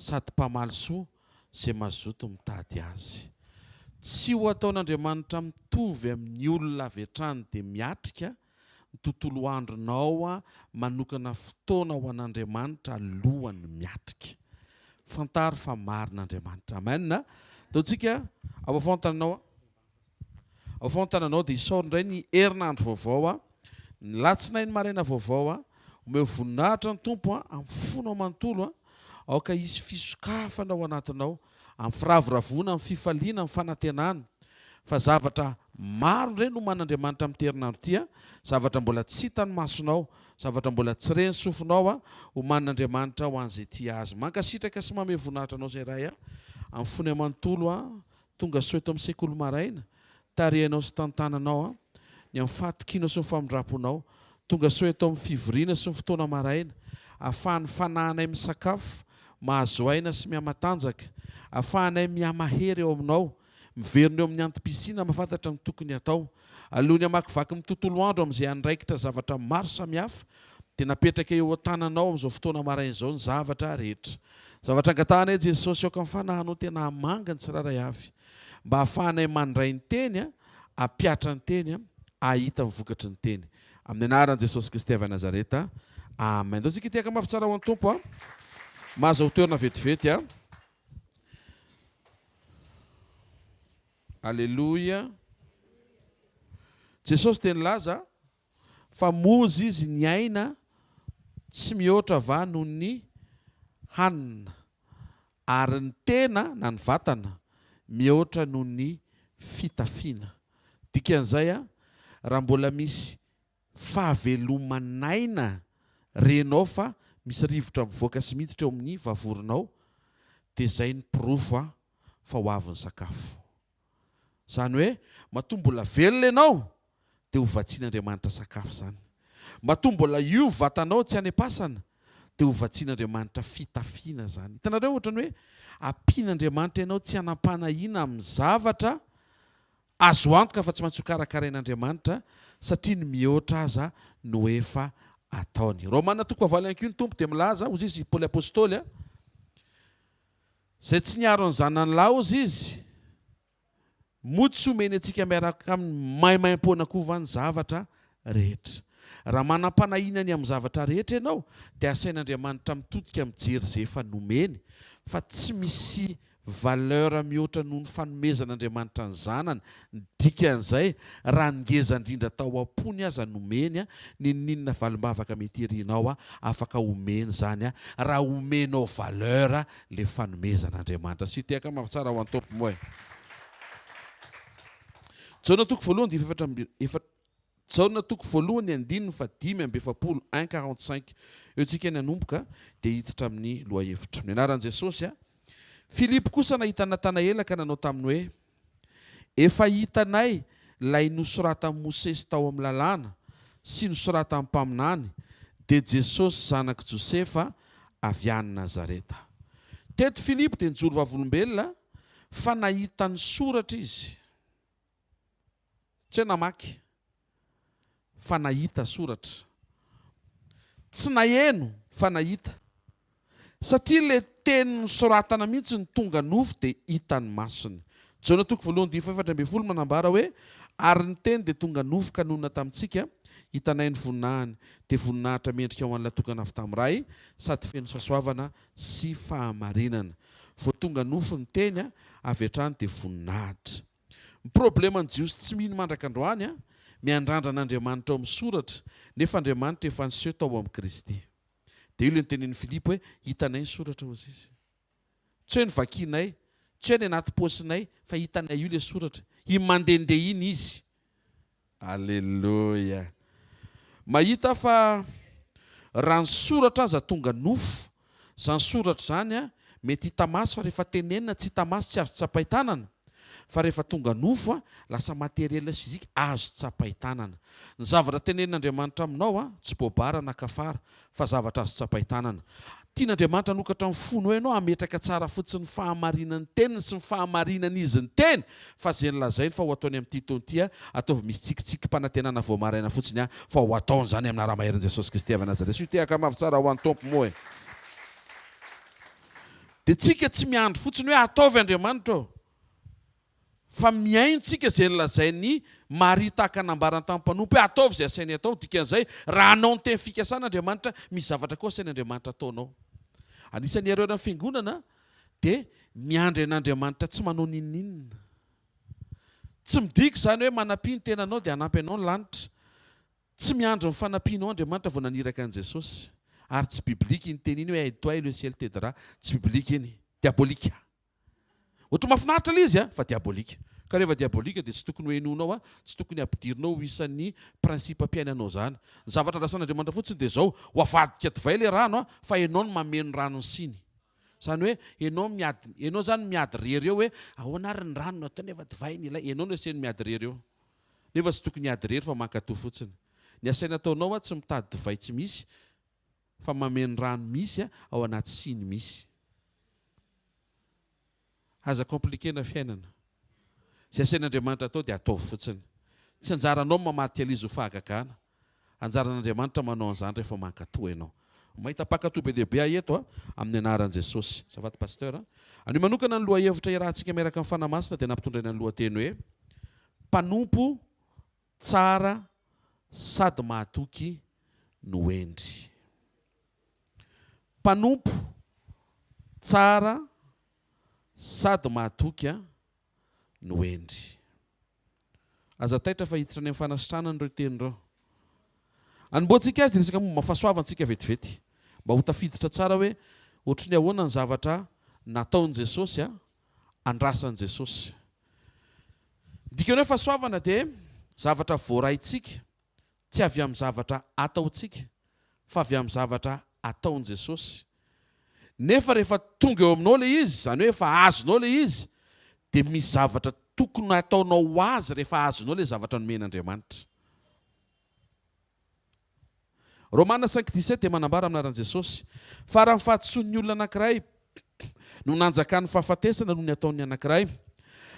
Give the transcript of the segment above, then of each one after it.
sady mpamaly soa izay mazoto mitady Azy. Tsy ho ataon'Andriamanitra mitovy amin'ny olona avy hatrany dia miatrika ny tontolo andronao manokana fotoana ho an'Andriamanitra alohan'ny miatrika. Fantaro fa marina Andriamanitra. Amen. Ataontsika ao afoantananao ao afoantananao dia isaory indray ny herinandro vaovao, ny latsinainy maraina vaovao. Omeo voninahitra ny Tompo amin'ny fonao manontolo. Aoka hisy fisokafana ao anatinao amin'ny firavoravoana, amin'ny fifaliana, amin'ny fanantenana fa zavatra maro indray no oman'Andriamanitra amin'ity herinandro ity a, zavatra mbola tsy hitan'ny masonao, zavatra mbola tsy ren'ny sofinao a, omanin'Andriamanitra ho an'izay tia Azy. Mankasitraka sy mamehy voninahitra anao izay Ray a, amin'ny fony manontolo a, tonga soa eto amin'ny sekoly maraina, tarihanao sy tantananao a, ny amin'ny fahatokianao sy ny famindram-ponao. Tonga soa eto amin'ny fivoriana sy ny fotoana maraina, ahafahan'ny fanahinay misakafo, mahazo aina sy mihamatanjaka, ahafahanay mihamahery eo aminao, miverina eo amin'ny antom-pisiana mahafantatra ny tokony hatao. Alohan'ny hamakivaky ny tontolo andro amin'izay andraikitra zavatra maro samihafa, dia napetraka eo an-tananao amin'izao fotoana maraina izao ny zavatra rehetra. Zavatra angatahanay Jesosy, aoka ny fanahinao tena hamanga ny tsirairay avy, mba hahafahanay mandray ny teny, hampiatra ny teny, hahita ny vokatry ny teny. Amin'ny anaran'i Jesosy Kristy avy any Nazareta. Amen. Ndao tsika hitehaka mafy tsara ho an'ny Tompo a. Mahazo toerana vetivety a. Aleloia. Jesosy dia nilaza fa moza izy ny aina tsy mihoatra va noho ny hanina ary ny tena na ny vatana mihoatra noho ny fitafiana. Dikan'izay, raha mbola misy fahaveloman'aina renao fa misy rivotra mivoaka sy miditra eo amin'ny vavoronao dia izay ny porofo fa ho avy ny sakafo. Izany hoe matoa mbola velona ianao dia ho vatsian'Andriamanitra sakafo izany. Matoa mbola io vatanao tsy any am-pasana dia ho vatsian'Andriamanitra fitafiana izany. Hitanareo ohatran'ny hoe ampian'Andriamanitra ianao tsy hanam-panahiana amin'ny zavatra azo antoka fa tsy maintsy ho karakarain'Andriamanitra satria ny mihoatra aza no efa ataony. Romana toko fahavalo ihany koa ny Tompo dia milaza, hozy izy Paoly Apostoly, Izay tsy niaro ny zanany lahy hozy izy, moa tsy homeny antsika miaraka aminy maimaimpoana koa va ny zavatra rehetra? Raha manam-panahiana ny amin'ny zavatra rehetra ianao, dia asain'Andriamanitra mitodika mijery izay efa nomeny, fa tsy misy valeur mihoatra noho ny fanomezan'Andriamanitra ny Zanany, ny dikan'izay, raha ny ngeza indrindra tao am-pony aza nomeny, n'inon'inona valim-bavaka mety irinao, afaka omeny izany raha omenao valeur le fanomezan'Andriamanitra. Asio tehaka mafy tsara ho an'ny Tompo moa e. Jaona toko voalohany dia efatra amby efa Jaona toko voalohany andininy faha 45, un 45. Eo tsika ny hanomboka dia hiditra amin'ny lohahevitra. Amin'ny anaran'i Jesosy a. Filipo kosa nahita an'i Natanaela ka nanao taminy hoe, Efa hitanay ilay nosoratan'i Mosesy tao amin'ny lalàna sy nosoratan'ny mpaminany, dia Jesosy zanak'i Josefa avy any Nazareta. Teto Filipo dia nijoro vavolombelona fa nahita ny soratra izy. Tsy hoe namaky, fa nahita soratra. Tsy naheno, fa nahita. Satria ilay teny nosoratana mihitsy no tonga nofo dia hitan'ny masony. Jaona toko voalohany andininy fahefatra ambin'ny folo manambara hoe, Ary ny Teny dia tonga nofo ka nonina tamintsika, hitanay ny voninahiny, dia voninahitra mendrika ho an'ilay tokana avy tamin'ny Ray, sady feno fahasoavana sy fahamarinana. Vao tonga nofo ny Teny, avy hatrany dia voninahitra. Ny probleman'ny Jiosy tsy mino mandraka androany, miandrandra an'Andriamanitra ao amin'ny Soratra, nefa Andriamanitra efa niseho tao amin'i Kristy. Dia io ilay notenenin'i Filipo hoe, hitanay ny soratra, hozy izy. Tsy hoe novakianay, tsy hoe any anaty paosinay, fa hitanay io ilay soratra. Iny mandehandeha iny izy. Aleloia. Mahita aho fa raha ny soratra aza tonga nofo, izany soratra izany mety hita maso fa rehefa tenenina tsy hita maso, tsy azo tsapain-tanana. Fa rehefa tonga nofo, lasa matériel physique azo tsapain-tanana. Ny zavatra tenenin'Andriamanitra aminao, tsy bobara na kafara, fa zavatra azo tsapain-tanana. Tian'Andriamanitra hanokatra ny fonao ianao, hametraka tsara fotsiny ny fahamarinan'ny teniny sy ny fahamarinan'izy niteny, fa izay nolazainy fa ho ataony amin'ity taona ity, ataovy misy tsikitsikim-panantenana vao maraina fotsiny, fa ho ataony izany amin'ny anaramaherin'i Jesosy Kristy avy Nazareth. Asio tehaka mafy tsara ho an'ny Tompo moa e! Dia tsika tsy miandry fotsiny hoe ataovy Andriamanitra ô. Fa mihaino tsika izay nolazain'i Maria tahaka nambarany tamin'ny mpanompo hoe ataovy izay asainy atao. Dikan'izay, raha hanao ny teny fikasana Andriamanitra, misy zavatra koa asain'Andriamanitra ataonao. Anisan'ny erreur ny fiangonana dia miandry an'Andriamanitra tsy manao n'inon'inona. Tsy midika izany hoe manampia ny tenanao dia hanampy anao ny lanitra. Tsy miandry ny fanampianao Andriamanitra vao naniraka an'i Jesosy. Ary tsy biblique iny teny iny hoe aide-toi et le ciel t'aidera. Tsy biblique iny. Diabolique. Ohatry mahafinaritra ilay izy a, fa diabolique. Ka rehefa diabolique dia tsy tokony ho henoinao a, tsy tokony hampidirinao ho isan'ny principe-piainanao izany. Ny zavatra andrasan'Andriamanitra fotsiny dia izao, ho avadika divay ilay rano a, fa ianao no mameno rano ny siny. Izany hoe ianao miady, ianao izany miady rery eo hoe ahoana ary ny rano no atao nefa divay ny ilay, ianao no asainy miady rery eo. Nefa tsy tokony hiady rery fa mankatò fotsiny. Ny asaina ataonao a, tsy mitady divay tsy misy fa mameno rano misy ao anaty siny misy. Aza compliquer-na fiainana. Izay asain'Andriamanitra atao dia ataovy fotsiny. Tsy anjaranao ny mamadika ilay izy ho fahagagana. Anjaran'Andriamanitra manao an'izany rehefa mankatò ianao. Mahita mpankatò be dia be aho eto a, amin'ny anaran'i Jesosy. Azafady Pasteur a. Anio manokana ny lohahevitra iarahantsika miaraka amin'ny Fanahy Masina dia nampitondraina ny lohateny hoe Mpanompo tsara sady mahatoky no hendry. Mpanompo tsara sady mahatoky no hendry. Aza taitra fa hiditra any amin'ny fanasitranana ireo teny ireo. Anombohantsika azy dia resaka momba fahasoavantsika vetivety mba ho tafiditra tsara hoe ohatry ny ahoana ny zavatra nataon'i Jesosy andrasan'i Jesosy. Ny dikan'ny hoe fahasoavana dia zavatra voaraintsika, tsy avy amin'ny zavatra ataontsika, fa avy amin'ny zavatra ataon'i Jesosy. Nefa rehefa tonga eo aminao ilay izy, izany hoe efa azonao ilay izy, dia misy zavatra tokony hataonao ho azy rehefa azonao ilay zavatra nomen'Andriamanitra. Romana 5:17 dia manambara amin'ny anaran'i Jesosy fa raha ny fahadisoan'ny olona anankiray no nanjakan'ny fahafatesana noho ny ataon'ny anankiray,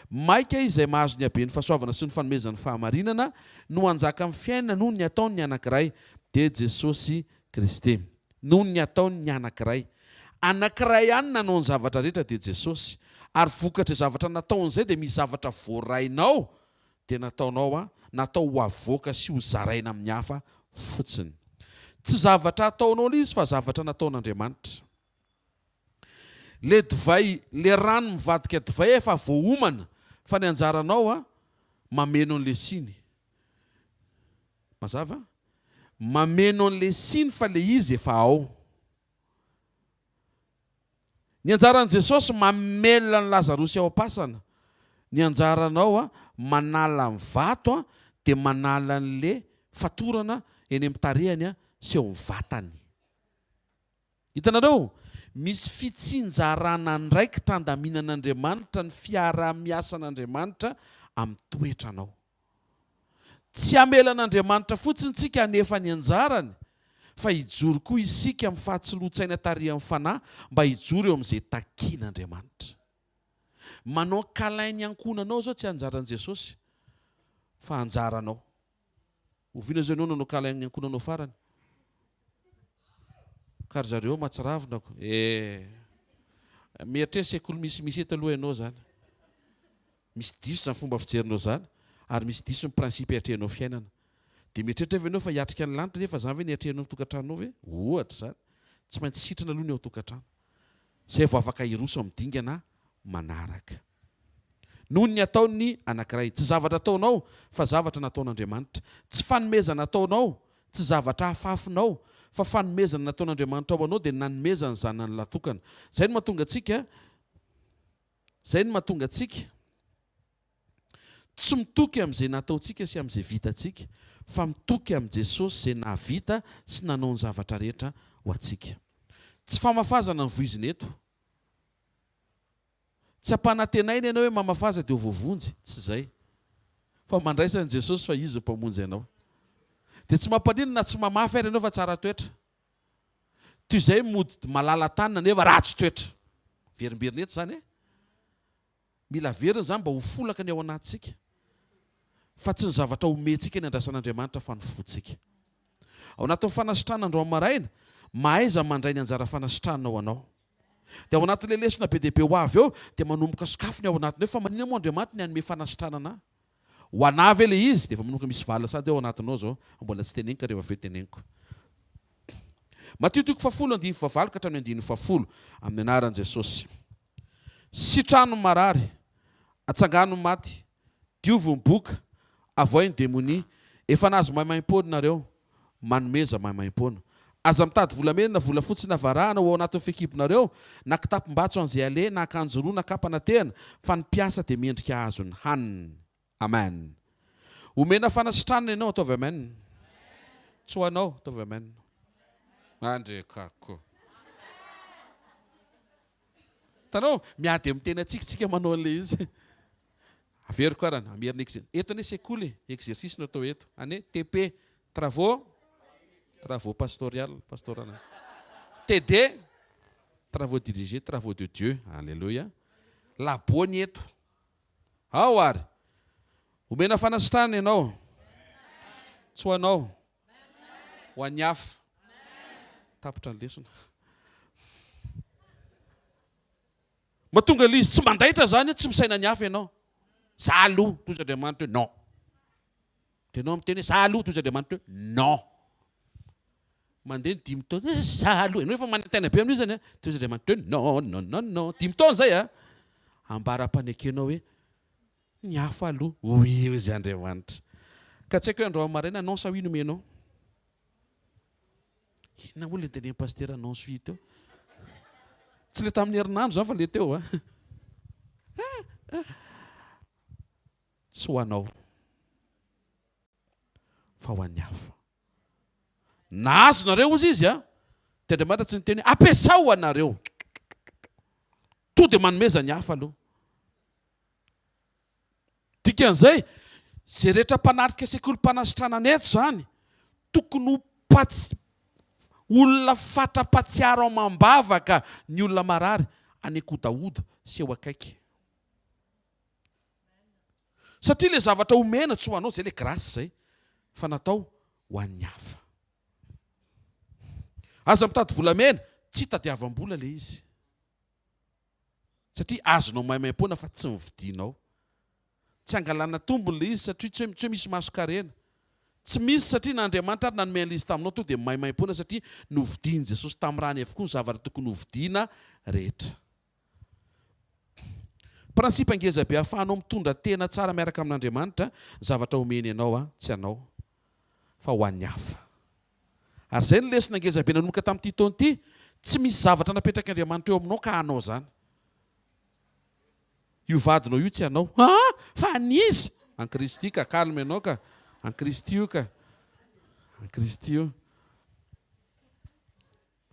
maika izay mahazo ny haben'ny fahasoavana sy ny fanomezan'ny fahamarinana no hanjaka amin'ny fiainana noho ny ataon'ny anankiray, dia Jesosy Kristy. Noho ny ataon'ny anankiray. Anankiray ihany nanao ny zavatra rehetra dia Jesosy. Ary vokatr'izay zavatra nataony izay dia misy zavatra voarainao dia nataonao a, natao ho avoaka sy ho zaraina amin'ny hafa fotsiny. Tsy zavatra ataonao ilay izy fa zavatra nataon'Andriamanitra. Le divay, le rano mivadika divay efa voaomana fa ny anjaranao a, mameno an'le siny. Mazava? Mameno an'le siny fa le izy efa ao. Ny anjaran'i Jesosy mamelona an'i Lazarosy ao am-pasana. Ny anjaranao manala ny vato dia manala an'le fatorana eny amin'ny tarehiny sy eo amin'ny vatany. Hitanareo? Misy fitsinjarana andraikitra andaminan'Andriamanitra ny fiaraha-miasan'Andriamanitra amin'ny toetranao. Tsy hamela an'Andriamanitra fotsiny isika hanefa ny anjarany, fa hijoro koa isika amin'ny fahatsiloan-tsaina tarihan'ny Fanahy mba hijoro eo amin'izay takian'Andriamanitra. Manao câlin ny ankohonanao izao tsy anjaran'i Jesosy, fa anjaranao. Oviana izao ianao nanao câlin ny ankohonanao farany? Ka ry zareo mahatsiravina ko. Eh! Mieritreritra sekoly misimisy eto aloha ianao izany. Misy diso izany fomba fijerinao izany ary misy diso ny principe iatrehanao fiainana. Dia mieritreritra ve ianao fa hiatrika ny lanitra nefa izany ve ny iatrehanao ny tokantranonao ve? Ohatra izany. Tsy maintsy sitrana aloha ny ao an-tokantrano. Izay vao afaka hiroso amin'ny dingana manaraka. Noho ny ataon'ny anankiray. Tsy zavatra ataonao fa zavatra nataon'Andriamanitra. Tsy fanomezana ataonao, tsy zavatra afafinao fa fanomezana nataon'Andriamanitra ho anao dia ny nanomezany ny zanany lahy tokana. Izay no mahatonga antsika Izay no mahatonga antsika tsy mitoky amin'izay nataontsika sy amin'izay vitantsika, fa mitoky amin'i Jesosy izay nahavita sy nanao ny zavatra rehetra ho antsika. Tsy famafazana no voizina eto. Tsy ampanantenaina ianao hoe mamafaza dia ho voavonjy, tsy izay. Fa mandraisa an'i Jesosy fa Izy no Mpamonjy anao. Dia tsy mampaninona na tsy mamafy ary ianao fa tsara toetra. Toy izay mody malala-tanana nefa ratsy toetra. Verimberina eto izany e. Mila averina izany mba ho folaka ny ao anatintsika. Fa tsy ny zavatra omentsika ny andrasan'Andriamanitra fa ny fontsika. Ao anatin'ny fanasitranana androany maraina, mahaiza mandray ny anjara fanasitranana ho anao. Dia ao anatin'ilay lesona be dia be ho avy eo dia manomboka sokafy ny ao anatiny ao fa maninona moa Andriamanitra ny hanome fanasitranana ahy? Ho anah ve ilay izy? Dia efa manomboka misy valiny sady ao anatinao izao, mbola tsy teneniko ka rehefa avy eo teneniko. Matio toko fahafolo andininy fahavalo ka hatramin'ny andininy fahafolo, amin'ny anaran'i Jesosy. Sitrano ny marary, atsangano ny maty, diovy ny boka, avoahy ny demonia, efa nahazo maimaimpoana nareo, manomeza maimaimpoana. Aza mitady volamena na volafotsy na varahana ho ao anatin'ny fehikibonareo, na kitapom-batso an'izay aleha, na akanjo roa na kapa na tehana, fa ny mpiasa dia mendrika hahazo ny haniny. Amen. Omena fanasitranana ianao, ataovy amen. Tsy ho anao, ataovy amen. Andrekako. Hitanao, miady amin'ny tenantsika tsika manao an'ilay izy. Averiko arany, hamerina exe, eto anie sekoly e, exercice no atao eto, anie TP, travaux, travaux pastorial, pastoral, TD, travaux dirigés, travaux de Dieu, alléluia, labo ny eto, ao ary, omena fanasitranana ianao, tsy ho anao, ho an'ny hafa, tapitra ny lesona. Mahatonga ilay izy tsy mandaitra zany hoe tsy misaina ny hafa ianao. Za aloha, toy izy Andriamanitra hoe non. Dia ianao miteny hoe za aloha, toy izy Andriamanitra hoe non. Mandeha ny dimy taona, eh, za aloha, ianao efa manantaina be amin'io zany a, toy izy Andriamanitra hoe non, non, non, non. Dimy taona zay a. Ambara-panekenao hoe ny hafa aloha, oui hoy izy Andriamanitra. Ka tsy haiko hoe androany maraina non sa oui no omenao. Inona moa le nitenenin'i Pasitera non suis teo? Tsy le tamin'ny herinandro zany fa le teo a. Tsy ho anao fa ho an'ny hafa. Nahazo nareo ozy izy a, dia Andriamanitra tsy niteny hoe ampiasao ho anareo. To dia manomeza ny hafa aloha. Dikan'izay, izay rehetra mpanatrika sekolim-panasitranana eto izany, tokony ho mpatsy, olona fatra-patsiaro amam-bavaka ny olona marary any an-kodahoda sy eo akaiky. Satria ilay zavatra omena tsy ho anao, izay ilay grâce izay, fa natao ho an'ny hafa. Aza mitady volamena, tsy itadiavam-bola ilay izy. Satria azonao maimaimpoana fa tsy novidianao. Tsy angalana tombony ilay izy satria tsy hoe tsy hoe misy mason-karena. Tsy misy satria na Andriamanitra ary nanome an'ilay izy taminao tonga dia maimaimpoana satria novidian'i Jesosy tamin'ny rany avokoa ny zavatra tokony hovidiana rehetra. Principe ngeza be ahafahanao mitondra tena tsara miaraka amin'Andriamanitra, ny zavatra omeny anao tsy anao fa ho an'ny hafa. Ary izay no lesona ngeza be nanomboka tamin'ity taona ity, tsy misy zavatra napetrak'Andriamanitra eo aminao ka hanao izany. Io vadinao io tsy anao. Aa! Fa an'iza? An'i Kristy ka, calme ianao ka. An'i Kristy io ka. An'i Kristy io.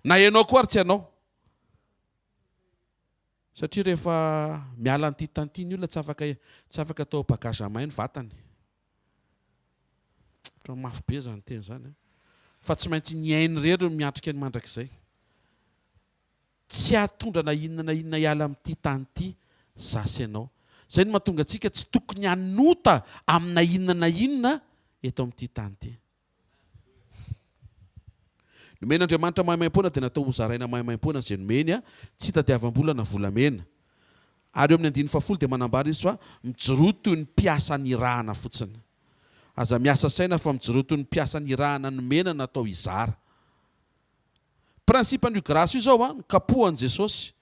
Na ianao koa ary tsy anao. Satria rehefa miala an'ity tany ity ny olona tsy afaka tsy afaka atao bagage à main ny vatany. Ohatran'ny mafy be izany teny izany an. Fa tsy maintsy ny ainy irery no miatrika ny mandrakizay. Tsy hahatondra na inona na inona hiala amin'ity tany ity za sy ianao. Izay no mahatonga antsika tsy tokony hanota amina inona na inona eto amin'ity tany ity. Nomen'Andriamanitra maimaimpoana dia natao hozaraina maimaimpoana izay nomeny, tsy hitadiavam-bola na volamena. Ary eo amin'ny andininy fahafolo dia manambara izy fa mijoroa toy ny mpiasa nirahana fotsiny. Aza miasa saina fa mijoroa toy ny mpiasa nirahana nomena natao hizara. Principe an'io grâce io izao an, nikapohan'i Jesosy,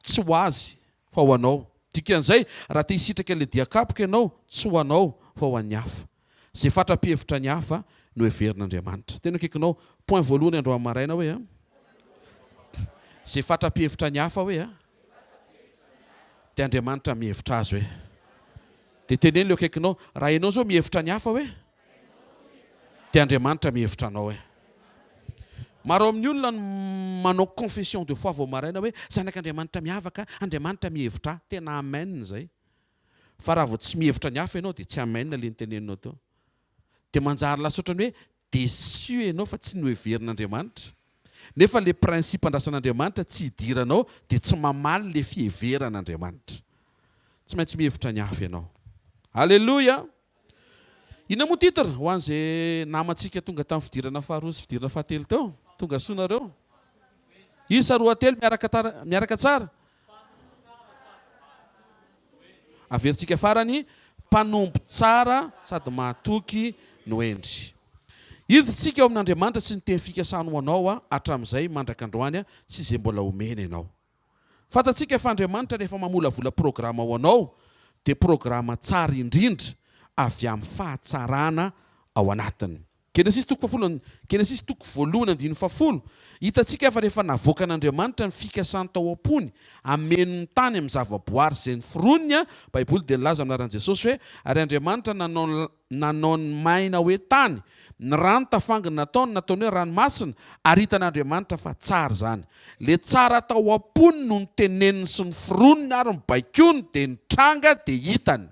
tsy ho azy fa ho anao. Dikan'izay, raha te hisitraka ilay dian-kapoka ianao, tsy ho anao fa ho an'ny hafa. Izay fatra-pihevitra ny hafa no heverin'Andriamanitra. Tena akaikinao, point voalohany androany maraina hoe an, izay fatra-pihevitra ny hafa hoe an, dia Andriamanitra mihevitra azy hoe. Dia teneno ilay akaikinao, raha ianao izao mihevitra ny hafa hoe, dia Andriamanitra mihevitra anao hoe. Maro amin'ny olona no manao confession de foi vao maraina hoe, zanak'Andriamanitra miavaka, Andriamanitra mihevitra ahy. Tena amen izay. Fa raha vao tsy mihevitra ny hafa ianao dia tsy amen ilay noteneninao teo. Dia manjary lasa ohatran'ny hoe déçu ianao fa tsy noheverin'Andriamanitra. Nefa ilay principe andrasan'Andriamanitra tsy hidiranao dia tsy mamaly ilay fiheveran'Andriamanitra. Tsy maintsy mihevitra ny hafa ianao. Alléluia! Inona moa titre ho an'izay namantsika tonga tamin'ny fidirana faharoa sy fidirana fahatelo teo? Tonga soa nareo. Isa roatelo miaraka tara, miaraka tsara. Averintsika farany, mpanompo tsara sady mahatoky no hendry. Hidintsika ao amin'Andriamanitra sy ny teny fikasany ho anao hatramin'izay mandrak'androany sy izay mbola omeny anao. Fantatsika fa Andriamanitra rehefa mamolavola programa ho anao dia programa tsara indrindra avy amin'ny fahatsarana ao anatiny. Genesisy toko fahafolo Genesisy toko voalohany andininy fahafolo, Hitantsika fa rehefa navoakan'Andriamanitra ny fikasany tao am-pony hameno ny tany amin'ny zavaboary izay noforoniny, Baiboly dia nilaza amin'ny anaran'i Jesosy hoe, Ary Andriamanitra nanao nanao ny maina hoe tany, ny rano tafanginy nataony nataony hoe ranomasina, ary hitan'Andriamanitra fa tsara izany. Le tsara tao am-pony no noteneniny sy noforoniny ary nobaikoiny dia nitranga dia hitany.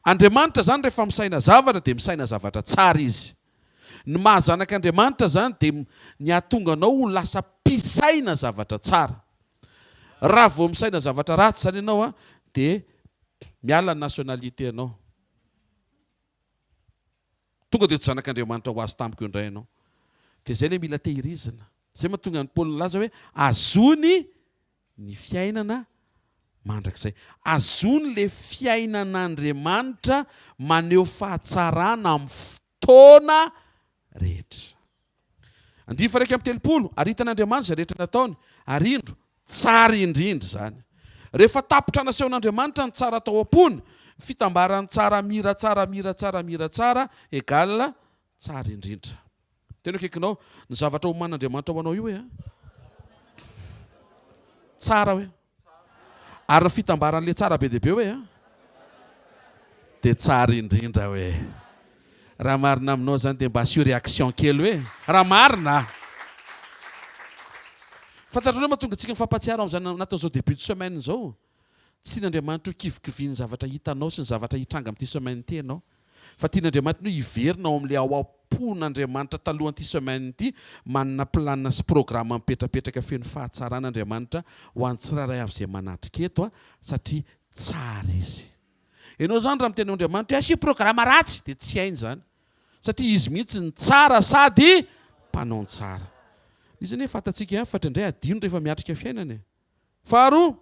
Andriamanitra izany rehefa misaina zavatra dia misaina zavatra tsara Izy. Ny maha zanak'Andriamanitra izany dia ny hahatonga anao ho lasa mpisaina zavatra tsara. Raha vao misaina zavatra ratsy izany ianao dia miala ny nationalité anao. Tonga dia tsy zanak'Andriamanitra ho azy tampoka eo indray ianao. Dia izay ilay mila tehirizina. Izay mahatonga an'i Paoly nilaza hoe azony ny fiainana mandrakizay. Azony le fiainan'Andriamanitra maneho fahatsarana amin'ny fotoana rehetra. Andininy faha 31, Ary hitan'Andriamanitra izay rehetra nataony, ary indro, tsara indrindra izany. Rehefa tapitra nasehon'Andriamanitra ny tsara tao am-pony, ny fitambaran'ny tsara mira tsara mira tsara mira tsara égale tsara indrindra. Tena akaikinao ny zavatra omanin'Andriamanitra ho anao io hoe a. Tsara hoe. Ary ny fitambaran'ilay tsara be dia be hoe a. Dia tsara indrindra hoe. Raha marina aminao izany dia mba asio réaction kely hoe. Raha marina. Fantatrareo mahatonga antsika mifampahatsiaro amin'izany anatin'izao début de semaine izao. Tsy tian'Andriamanitra ho kivikivian'ny zavatra hitanao sy ny zavatra hitranga amin'ity semaine ity ianao. Fa tian'Andriamanitra ny hoe hiverina ao amin'ilay ao am-pon'Andriamanitra talohan'ity semaine ity, manana planina sy programa mipetrapetraka feno fahatsarana Andriamanitra ho an'ny tsirairay avy izay manatrika eto satria tsara Izy. Ianao izany raha miteny amin'Andriamanitra hoe asio programa ratsy dia tsy hainy izany satria Izy mihitsy ny tsara sady mpanao ny tsara. Izy anie fantatsika ihany fa indraindray adino rehefa miatrika fiainana e. Faharoa,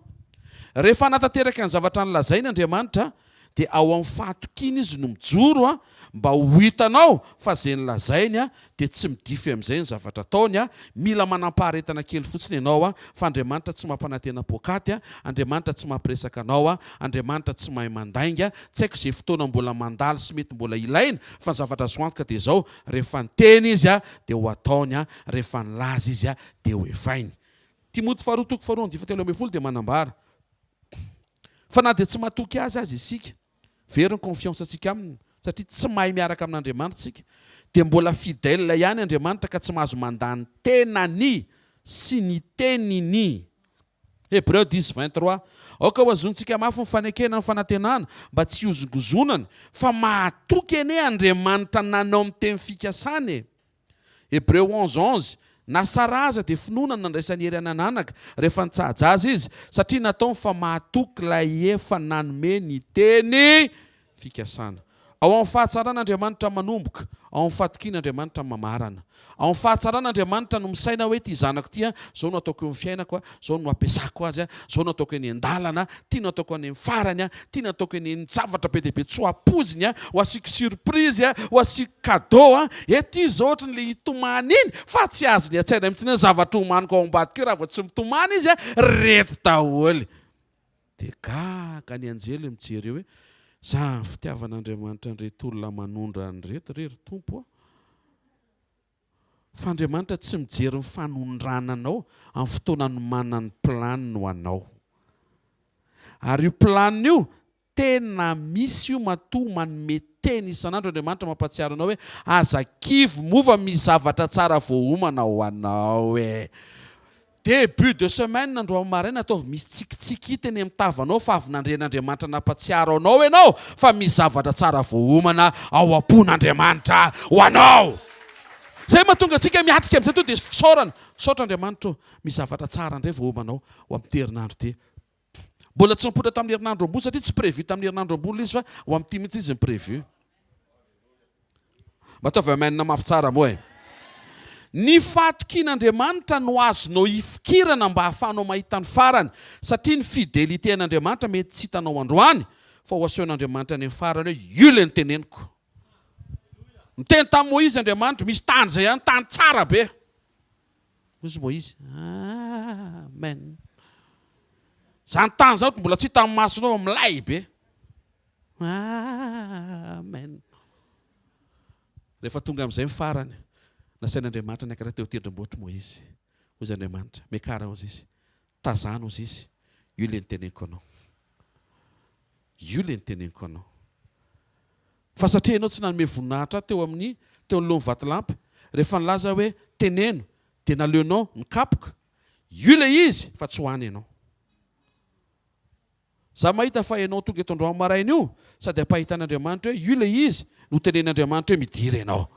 rehefa hanatanteraka ny zavatra nolazainy Andriamanitra, dia ao amin'ny fahatokiana Izy no mijoro mba ho hitanao fa izay nolazainy dia tsy midify amin'izay ny zavatra ataony. Mila manam-paharetana kely fotsiny ianao fa Andriamanitra tsy mampanantena poakaty, Andriamanitra tsy mampiresaka anao, Andriamanitra tsy mahay mandainga. Tsy haiko izay fotoana mbola mandalo sy mety mbola ilaina fa ny zavatra azo antoka dia izao, rehefa niteny Izy dia ho ataony, rehefa nilaza Izy dia ho efainy. Timoty faharoa toko faharoa andinin'ny fahatelo ambin'ny folo dia manambara fa na dia tsy matoky azy aza isika, very ny confiance antsika aminy satria tsy mahay miaraka amin'Andriamanitra isika, dia mbola fidèle ihany Andriamanitra ka tsy mahazo mandà ny tenany sy ny teniny. Hebreu dix 23, Aoka ho azontsika mafy ny fanekena ny fanantenana mba tsy hihozongozonana, fa mahatoky anie Andriamanitra nanao ny teny fikasany e! Hebreu 11 11, Na Saraha aza dia finoana no nandraisany hery hanananaka rehefa nitsaha-jaza izy, satria nataony fa mahatoky ilay efa nanome ny teny fikasana. Ao amin'ny fahatsarana Andriamanitra manomboka, ao amin'ny fahatokiana Andriamanitra mamarana. Ao amin'ny fahatsarana Andriamanitra no misaina hoe ity zanako ity an, izao no ataoko eo amin'ny fiainako an, izao no ampiasako azy an, izao no ataoko eny an-dalana, ity no ataoko any amin'ny farany an, ity no ataoko eny amin'ny zavatra be dia be tsy ho ampoiziny an, ho asiako surprise an, ho asiako cadeau an, ety izy izao ohatry ny le hitomany iny fa tsy azony an-tsaina mihitsy ny hoe zavatra homaniko ao ambadika io raha vao tsy mitomany izy an, reto daholo. Dia gaga ny anjely mijery eo hoe, zany fitiavan'Andriamanitra an'ireto olona manondrana ireto re ry Tompo a! Fa Andriamanitra tsy mijery ny fanondrananao amin'ny fotoana anomanany planiny ho anao. Ary io planiny io tena misy io matoa manome teny isan'andro Andriamanitra mampahatsiaro anao hoe aza kivy moa fa misy zavatra tsara voaomana ho anao e. Début de semaine androany maraina ataovy misy tsikitsiky hita eny amin'ny tavanao fa avy nandre an'Andriamanitra nampatsiaro anao ianao fa misy zavatra tsara voaomana ao am-pon'Andriamanitra ho anao. Izay mahatonga antsika miatrika amin'izay tonga dia fisaorana. Misaotra Andriamanitra ô, misy zavatra tsara indray voaomanao ho amin'ity herinandro ity. Mbola tsy nipoitra tamin'ny herinandro ambony satria tsy prévu tamin'ny herinandro ambony ilay izy fa ho amin'ity mihitsy izy ny prévu. Mba ataovy amen mafy tsara moa e. Ny fahatokian'Andriamanitra no azonao ifikirana mba hahafahanao mahita ny farany, satria ny fidélité an'Andriamanitra mety tsy hitanao androany, fa ho asehon'Andriamanitra any amin'ny farany hoe io ilay noteneniko. Niteny tamin'i Moizy Andriamanitra, misy tany izay any, tany tsara be. Hoy izy Moizy, Amen. Izany tany izany mbola tsy hitan'ny masonao fa milay be. Amen. Rehefa tonga amin'izay ny farany, nasain'Andriamanitra niakatra teo an-tendrombohitra Moizy. Hoy izy Andriamanitra, Miakara hozy izy, tazano hozy izy, io ilay niteneniko anao. Io ilay niteneniko anao. Fa satria ianao tsy nanome voninahitra ahy teo amin'ny teo anoloan'ny vatolampy, rehefa nilaza aho hoe teneno, dia naleonao nikapoka. Io ilay izy fa tsy ho any ianao. Za mahita fa ianao tonga eto androany maraina io sady ampahitan'Andriamanitra hoe io ilay izy no tenenin'Andriamanitra hoe midira ianao.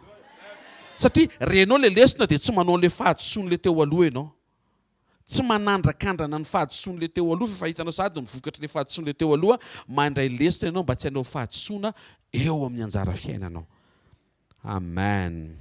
Satria renao ilay lesona dia tsy manao an'ilay fahadisoan'ilay teo aloha ianao. Tsy manandrakandrana ny fahadisoan'ilay teo aloha fa efa hitanao sahady ny vokatr'ilay fahadisoan'ilay teo aloha, mandray lesona ianao mba tsy hanao fahadisoana eo amin'ny anjara fiainanao. Amen.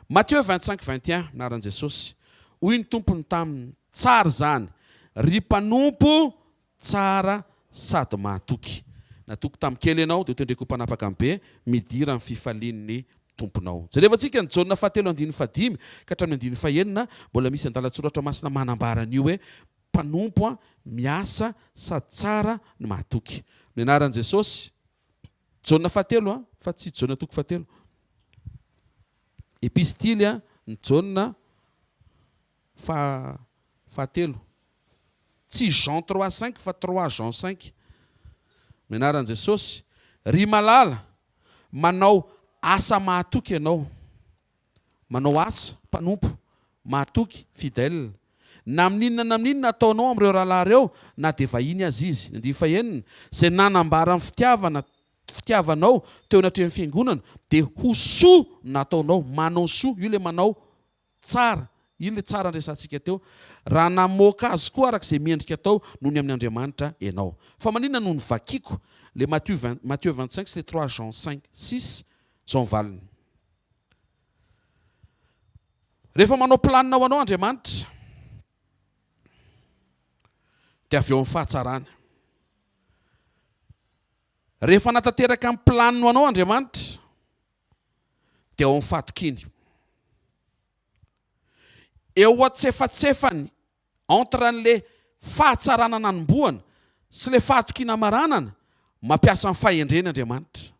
Matthieu 25 21, anaran'i Jesosy. Hoy ny Tompony taminy, Tsara izany, ry mpanompo tsara sady mahatoky. Natoky tamin'ny kely ianao, dia hotendreko ho mpanapaka ny be, midira amin'ny fifalian'ny Tomponao. Jerevantsika ny Jaona fahatelo andininy fahadimy ka hatramin'ny andininy fahenina, mbola misy andalan-tsoratra masina manambara an'io hoe mpanompo miasa sady tsara no mahatoky. Amin'ny anaran'i Jesosy. Jaona fahatelo a, fa tsy Jaona toko fahatelo. Epistily a, ny Jaona faha fahatelo. Tsy Jean 3 5 fa 3 Jean 5. Amin'ny anaran'i Jesosy, ry malala, manao asa mahatoky ianao. Manao asa, mpanompo, mahatoky, fidèle. Na amin'inona na amin'inona ataonao amin'ireo rahalahy ireo, na dia vahiny aza izy. Ny andininy fahenina, izay nanambara ny fitiavana, fitiavanao teo anatrehan'ny fiangonana, dia ho soa nataonao. Manao soa, io ilay manao tsara, io ilay tsara niresahantsika teo. Raha namoaka azy koa araka izay mendrika atao noho ny amin' Andriamanitra ianao. Fa maninona no novakiko le Matthieu vingt, Matthieu 25 sy le 3 Jean 5, 6? Izao ny valiny. Rehefa manao planina ho anao Andriamanitra, dia avy eo amin'ny fahatsarany. Rehefa natanteraka ny planiny ho anao Andriamanitra, dia ao amin'ny fahatokiany. Eo antsefatsefany Entre an'le fahatsarana nanombohana sy le fahatokiana amaranana, mampiasa ny fahendreny Andriamanitra.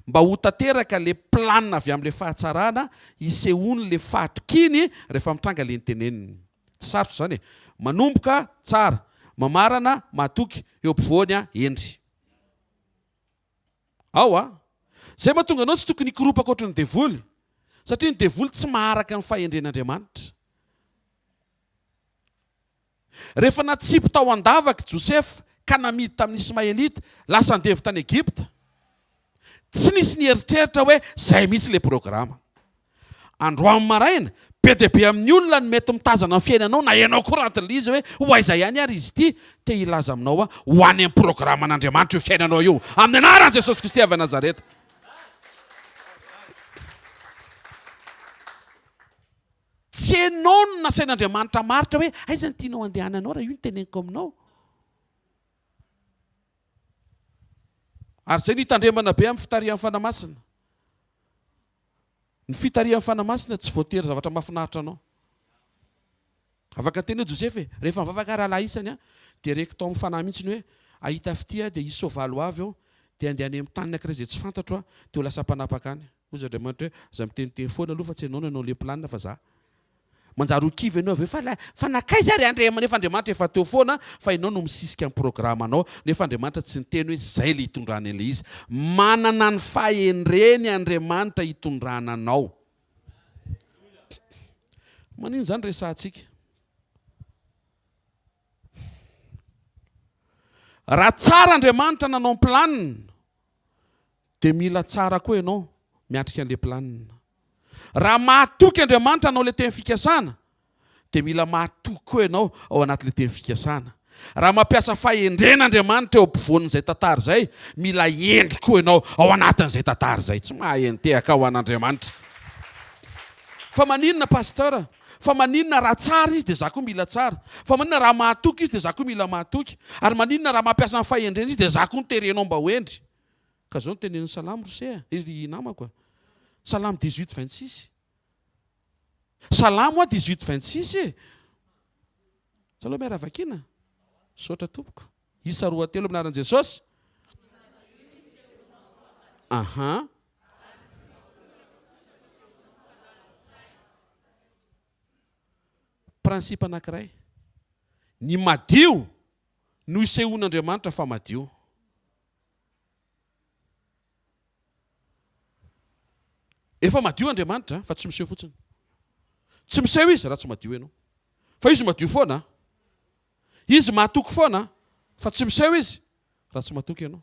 Mba ho tanteraka le planina avy amin'le fahatsarana hisehoan'le fahatokiany rehefa mitranga le niteneniny. Tsy sarotra izany e. Manomboka tsara, mamarana mahatoky, eo ampovoany hendry. Ao a! Zay mahatonga anao tsy tokony hikoropaka ohatran'ny devoly, satria ny devoly tsy maharaka ny fahendren'Andriamanitra. Rehefa natsipy tao an-davaka i Josefa ka namidy tamin'ny Ismaelita, lasa andevo tany Egypta, tsy nisy nieritreritra hoe izay mihitsy ilay programa. Androany maraina, be dia be amin'ny olona no mety mitazana ny fiainanao na ianao koa raha anton'ilay izy hoe ho aiza ihany ary izy ity, te hilaza aminao aho, ho any amin'ny programan'Andriamanitra io fiainanao io, amin'ny anaran'i Jesosy Kristy avy Nazareta. Tsy enao no nasain'Andriamanitra hamaritra hoe aiza no tianao handehananao raha io no teneniko aminao. Ary izay no hitandremana be amin'ny fitarihan'ny Fanahy Masina. Ny fitarihan'ny Fanahy Masina tsy voatery zavatra mahafinaritra anao. Afaka niteny hoe Josefa e, rehefa mivavaka rahalahy isany dia reko tao amin'ny fanahy mihitsy ny hoe hahita fitia aho dia hisy soavaly ho avy eo dia handeha any amin'ny tany anankiray izay tsy fantatro aho dia ho lasa mpanapaka any. Hoy Andriamanitra hoe, aza miteniteny foana aloha fa tsy ianao no hanao ilay planina fa za. Manjary ho kivy ianao avy eo fa la, fa nankaiza ary Andriamanitra, nefa Andriamanitra efa teo foana fa ianao no misisika ny programanao, nefa Andriamanitra tsy niteny hoe izay ilay hitondrany an'ilay izy. Manana ny fahendreny Andriamanitra hitondrana anao. Manino izany resahantsika? Raha tsara Andriamanitra nanao ny planina, dia mila tsara koa ianao miatrika an'ilay planina. Raha mahatoky Andriamanitra hanao ilay teny fikasana, dia mila mahatoky koa ianao ao anatin'ilay teny fikasana. Raha mampiasa fahendrena Andriamanitra eo ampovoan'izay tantara izay, mila hendry koa ianao ao anatin'izay tantara izay. Tsy mahay nitehaka ho an'Andriamanitra. Fa maninona Pasteur? Fa maninona raha tsara izy dia za koa mila tsara? Fa maninona raha mahatoky izy dia za koa mila mahatoky? Ary maninona raha mampiasa ny fahendrena izy dia za koa no terenao mba ho hendry? Ka zao no tenenin'ny Salamo ry se a, ry namako a. Salamo 18 26. Salamo a 18 26 e. Tsy aleo miara vakina? Misaotra tompoko. Isa roa telo amin'ny anaran'i Jesosy. Aha. Principe anankiray. Ny madio no isehoan'Andriamanitra fa madio. Efa madio Andriamanitra fa tsy miseho fotsiny. Tsy miseho izy raha tsy madio ianao. Fa izy madio foana. Izy mahatoky foana fa tsy miseho izy raha tsy matoky ianao.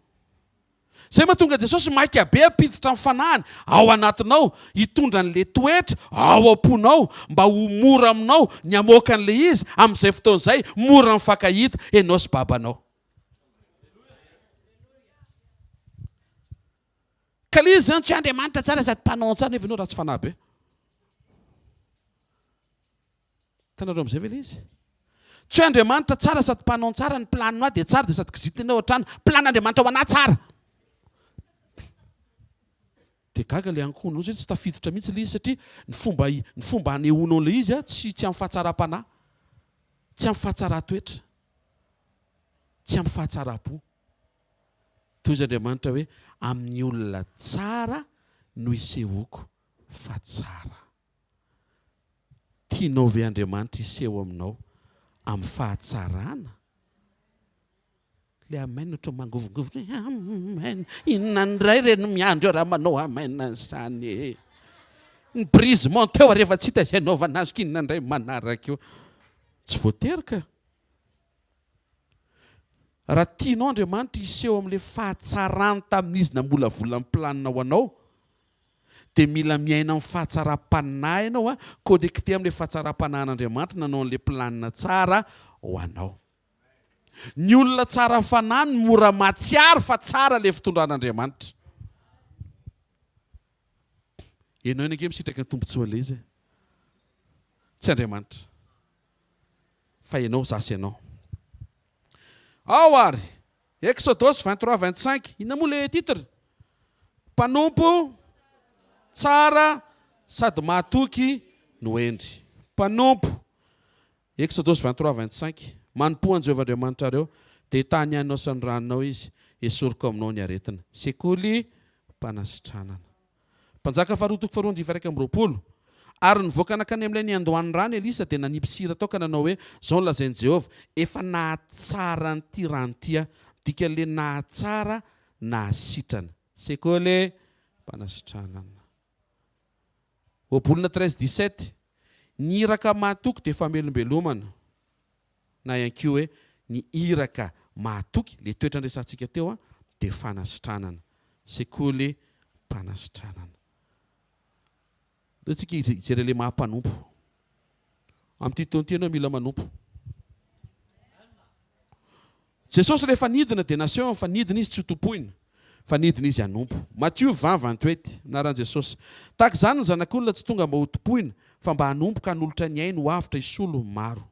Izay mahatonga Jesosy maika be hampiditra ny fanahiny ao anatinao, hitondra an'ilay toetra ao am-ponao mba ho mora aminao ny hamoaka an'ilay izy amin'izay fotoana izay, mora mifankahita ianao sy babanao. Ka ilay izy izany tsy hoe Andriamanitra tsara sady mpanao tsara nefa ianao ratsy fanahy be. Hitanareo amin'izay ve ilay izy? Tsy hoe Andriamanitra tsara sady mpanao tsara, ny plan-nao dia tsara dia sady kizitina ao an-trano. Plan-n'Andriamanitra ho anà tsara. Dia gaga ilay ankohonanao satria tsy tafiditra mihitsy ilay izy satria ny fomba ny fomba anehoanao ilay izy tsy tsy amin'ny fahatsaram-panahy, tsy amin'ny fahatsaran-toetra, tsy amin'ny fahatsaram-po. Toy izy Andriamanitra hoe amin'ny olona tsara no isehoako fa tsara. Tianao ve Andriamanitra hiseho aminao amin'ny fahatsarana? Le amen ohatran'ny mangovongovona hoe amen. Inona indray re no miandry eo raha manao amen an'izany e? Ny brisement teo ary efa tsy hita izay anaovana azy k'inona indray manaraka eo? Tsy voatery ka. Raha tianao Andriamanitra hiseho amin'ilay fahatsarany tamin'izy namolavola ny planina ho anao, dia mila miaina amin'ny fahatsaram-panahy ianao a, connecté amin'ilay fahatsaram-panahin'Andriamanitra nanao an'ilay planina tsara ho anao. Ny olona tsara fanahy no mora mahatsiaro fa tsara ilay fitondran'Andriamanitra. Ianao ihany ange misitraka ny tombontsoan'ilay izy e. Tsy Andriamanitra. Fa ianao, za sy ianao. Ao ary! Exodosy 23 25, inona moa le titre? Mpanompo tsara sady mahatoky no hendry. Mpanompo. Exodosy 23 25, Manompoa an'i Jehovah Andriamanitrareo, dia hitahy ny haninao sy ny ranonao Izy, hesoriko aminao ny aretina. Sekoly mpanasitranana. Mpanjaka faharoa toko faharoa andininy faha-21, Ary nivoaka nankany amin'ilay niandohan'ny rano Elisa dia nanipy sira tao ka nanao hoe, Izao no lazain'i Jehovah, 'Efa nahatsara an'ity rano ity aho. Dikan'ilay nahatsara, nahasitrana. Sekoly mpanasitranana. Ohabolana 13 17, Ny iraka mahatoky dia famelombelomana. Na ihany koa hoe ny iraka mahatoky, ilay toetra niresahantsika teo, dia fanasitranana. Sekoly mpanasitranana. Ndao tsika hijery ilay maha mpanompo. Amin'ity taona ity ianao mila manompo. Jesosy rehefa nidina dia nasehony fa nidina izy tsy ho tompoina fa nidina izy hanompo. Matio 20 28, Anaran'i Jesosy. Tahaka izany ny Zanak'olona tsy tonga mba ho tompoina fa mba hanompo ka hanolotra ny ainy ho avotra hisolo ny maro.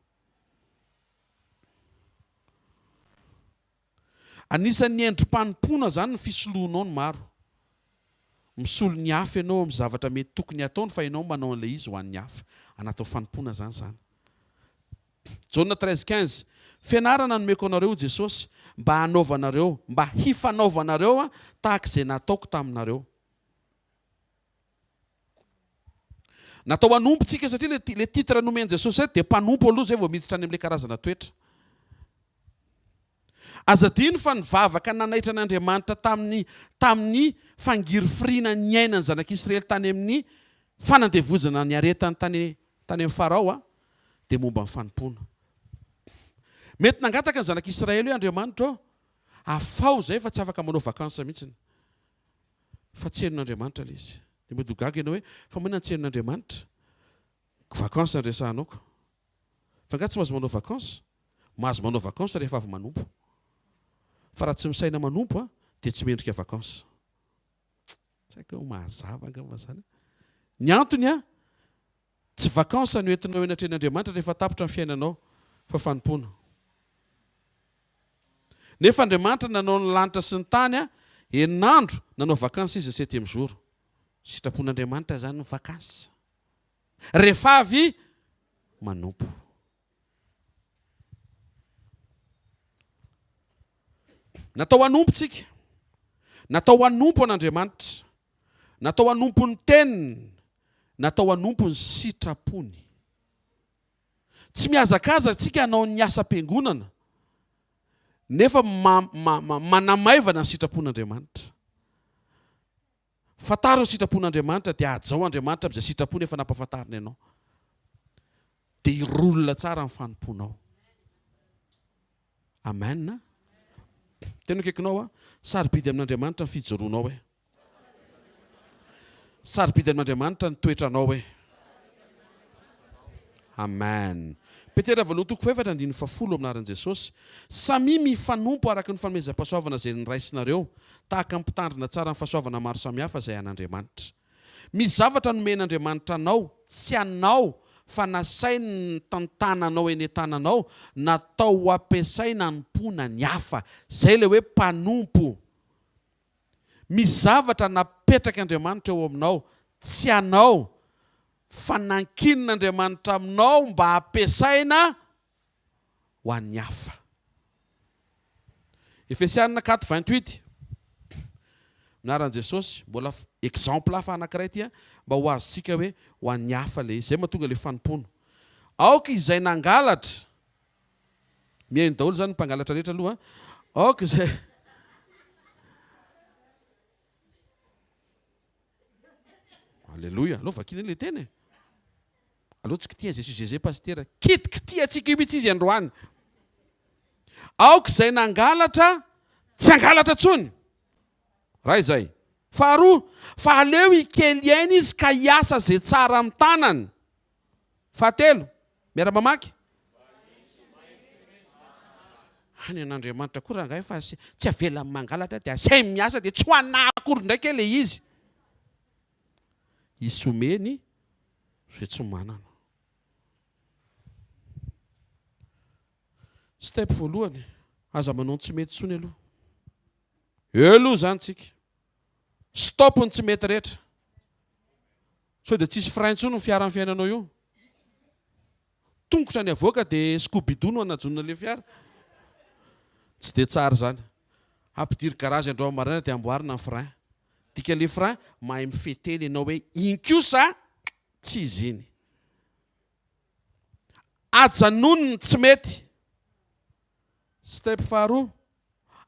Anisan'ny endri-panompoana izany ny fisoloanao ny maro. Misolo ny hafa ianao amin'ny zavatra mety tokony hataony fa ianao manao an'ilay izy ho an'ny hafa. Anatin'ny fanompoana izany izany. Jaona 13 15, Fianarana nomeko anareo hoy Jesosy, mba hanaovanareo, mba hifanaovanareo tahaka izay nataoko taminareo. Natao hanompo tsika satria le le titre nomen'i Jesosy zay dia mpanompo aloha zay vao miditra any amin'ilay karazana toetra. Aza adino fa ny vavaka nanaitra an'Andriamanitra tamin'ny tamin'ny fangirifiriana niainan'ny zanak'Israely tany amin'ny fanandevozana niaretany tany tany amin'i Farao dia momba ny fanompoana. Mety nangataka ny zanak'Israely hoe Andriamanitra ô, afaho izay fa tsy afaka manao vacances mihitsiny. Fa tsy henon'Andriamanitra ilay izy. Dia mety ho gaga ianao hoe, fa maninona no tsy henon'Andriamanitra? Vacances no resahanao ko. Fa angaha tsy mahazo manao vacances? Mahazo manao vacances rehefa avy manompo. Fa raha tsy misaina manompo dia tsy mendrika vacances. Tsy haiko hoe mazava angamba izany. Ny antony an, Tsy vacances no entinao eny atrehin'Andriamanitra rehefa tapitra ny fiainanao fa fanompoana. Nefa Andriamanitra nanao ny lanitra sy ny tany enin'andro, nanao vacances izy ny septième jour. Sitrapon'Andriamanitra izany ny vacances. Rehefa avy manompo. Natao hanompo tsika. Natao hanompo an'Andriamanitra. Natao hanompo ny teniny. Natao hanompo ny sitrapony. Tsy mihazakazaka tsika hanao ny asam-piangonana nefa manamaivana ny sitrapon'Andriamanitra. Fantaro ny sitrapon'Andriamanitra dia hajao Andriamanitra amin'izay sitrapony efa nampahafantariny anao. Dia hirolona tsara ny fanompoanao. Amen. Tena akaikinao a, sarobidy amin'Andriamanitra ny fijoroanao e. Sarobidy amin'Andriamanitra ny toetranao e. Amen. Petera voalohany toko fahefatra andininy fahafolo amin'ny anaran'i Jesosy. Samia mifanompo araka ny fanomezam-pahasoavana izay noraisinareo, tahaka ny mpitandrina tsara ny fahasoavana maro samihafa izay an'Andriamanitra. Misy zavatra nomen'Andriamanitra anao, tsy anao fa nasainy nitantananao eny an-tananao, natao ho ampiasaina hanompoana ny hafa. Izay ilay hoe mpanompo. Misy zavatra napetrak'Andriamanitra eo aminao, tsy anao, fa nankinin'Andriamanitra aminao mba hampiasaina ho an'ny hafa. Efesianina 4, 28, Anaran'i Jesosy, mbola exemple hafa anankiray ity mba ho azontsika hoe ho an'ny hafa ilay izy. Izay mahatonga ilay fanompoana. Aoka izay nangalatra, mihaino daholo izany ny mpangalatra rehetra aloha, aoka izay Aleloia. Aleo vakina ilay teny e. Aleo tsy kitihan Jésus Zeze pasitera. Kitikitihantsika io mihitsy izy androany. Aoka izay nangalatra tsy hangalatra intsony. Raha izay. Faharoa, fa aleo hikely aina izy ka hiasa izay tsara amin'ny tanany. Fahatelo, miara-mamaky. Any an'Andriamanitra koa rangahy fa tsy avelany mangalatra dia asainy miasa dia tsy ho anà akory ndraiky ilay izy. Hisy omeny izay tsy manana. Step voalohany, aza manao ny tsy mety intsony aloha. Eo aloha izany tsika. Stop ny tsy mety rehetra. Sao dia tsisy frein intsony ny fiara ny fiainanao io. Tongotra ny avoaka dia Scooby-Doo no anajonona ilay fiara. Tsy dia tsara izany. Ampidiro garage androany maraina dia amboarina ny frein. Dikan'ilay frein, mahay mifehy tena ianao hoe iny kosa tsy izy iny. Ajanony ny tsy mety. Step faharoa,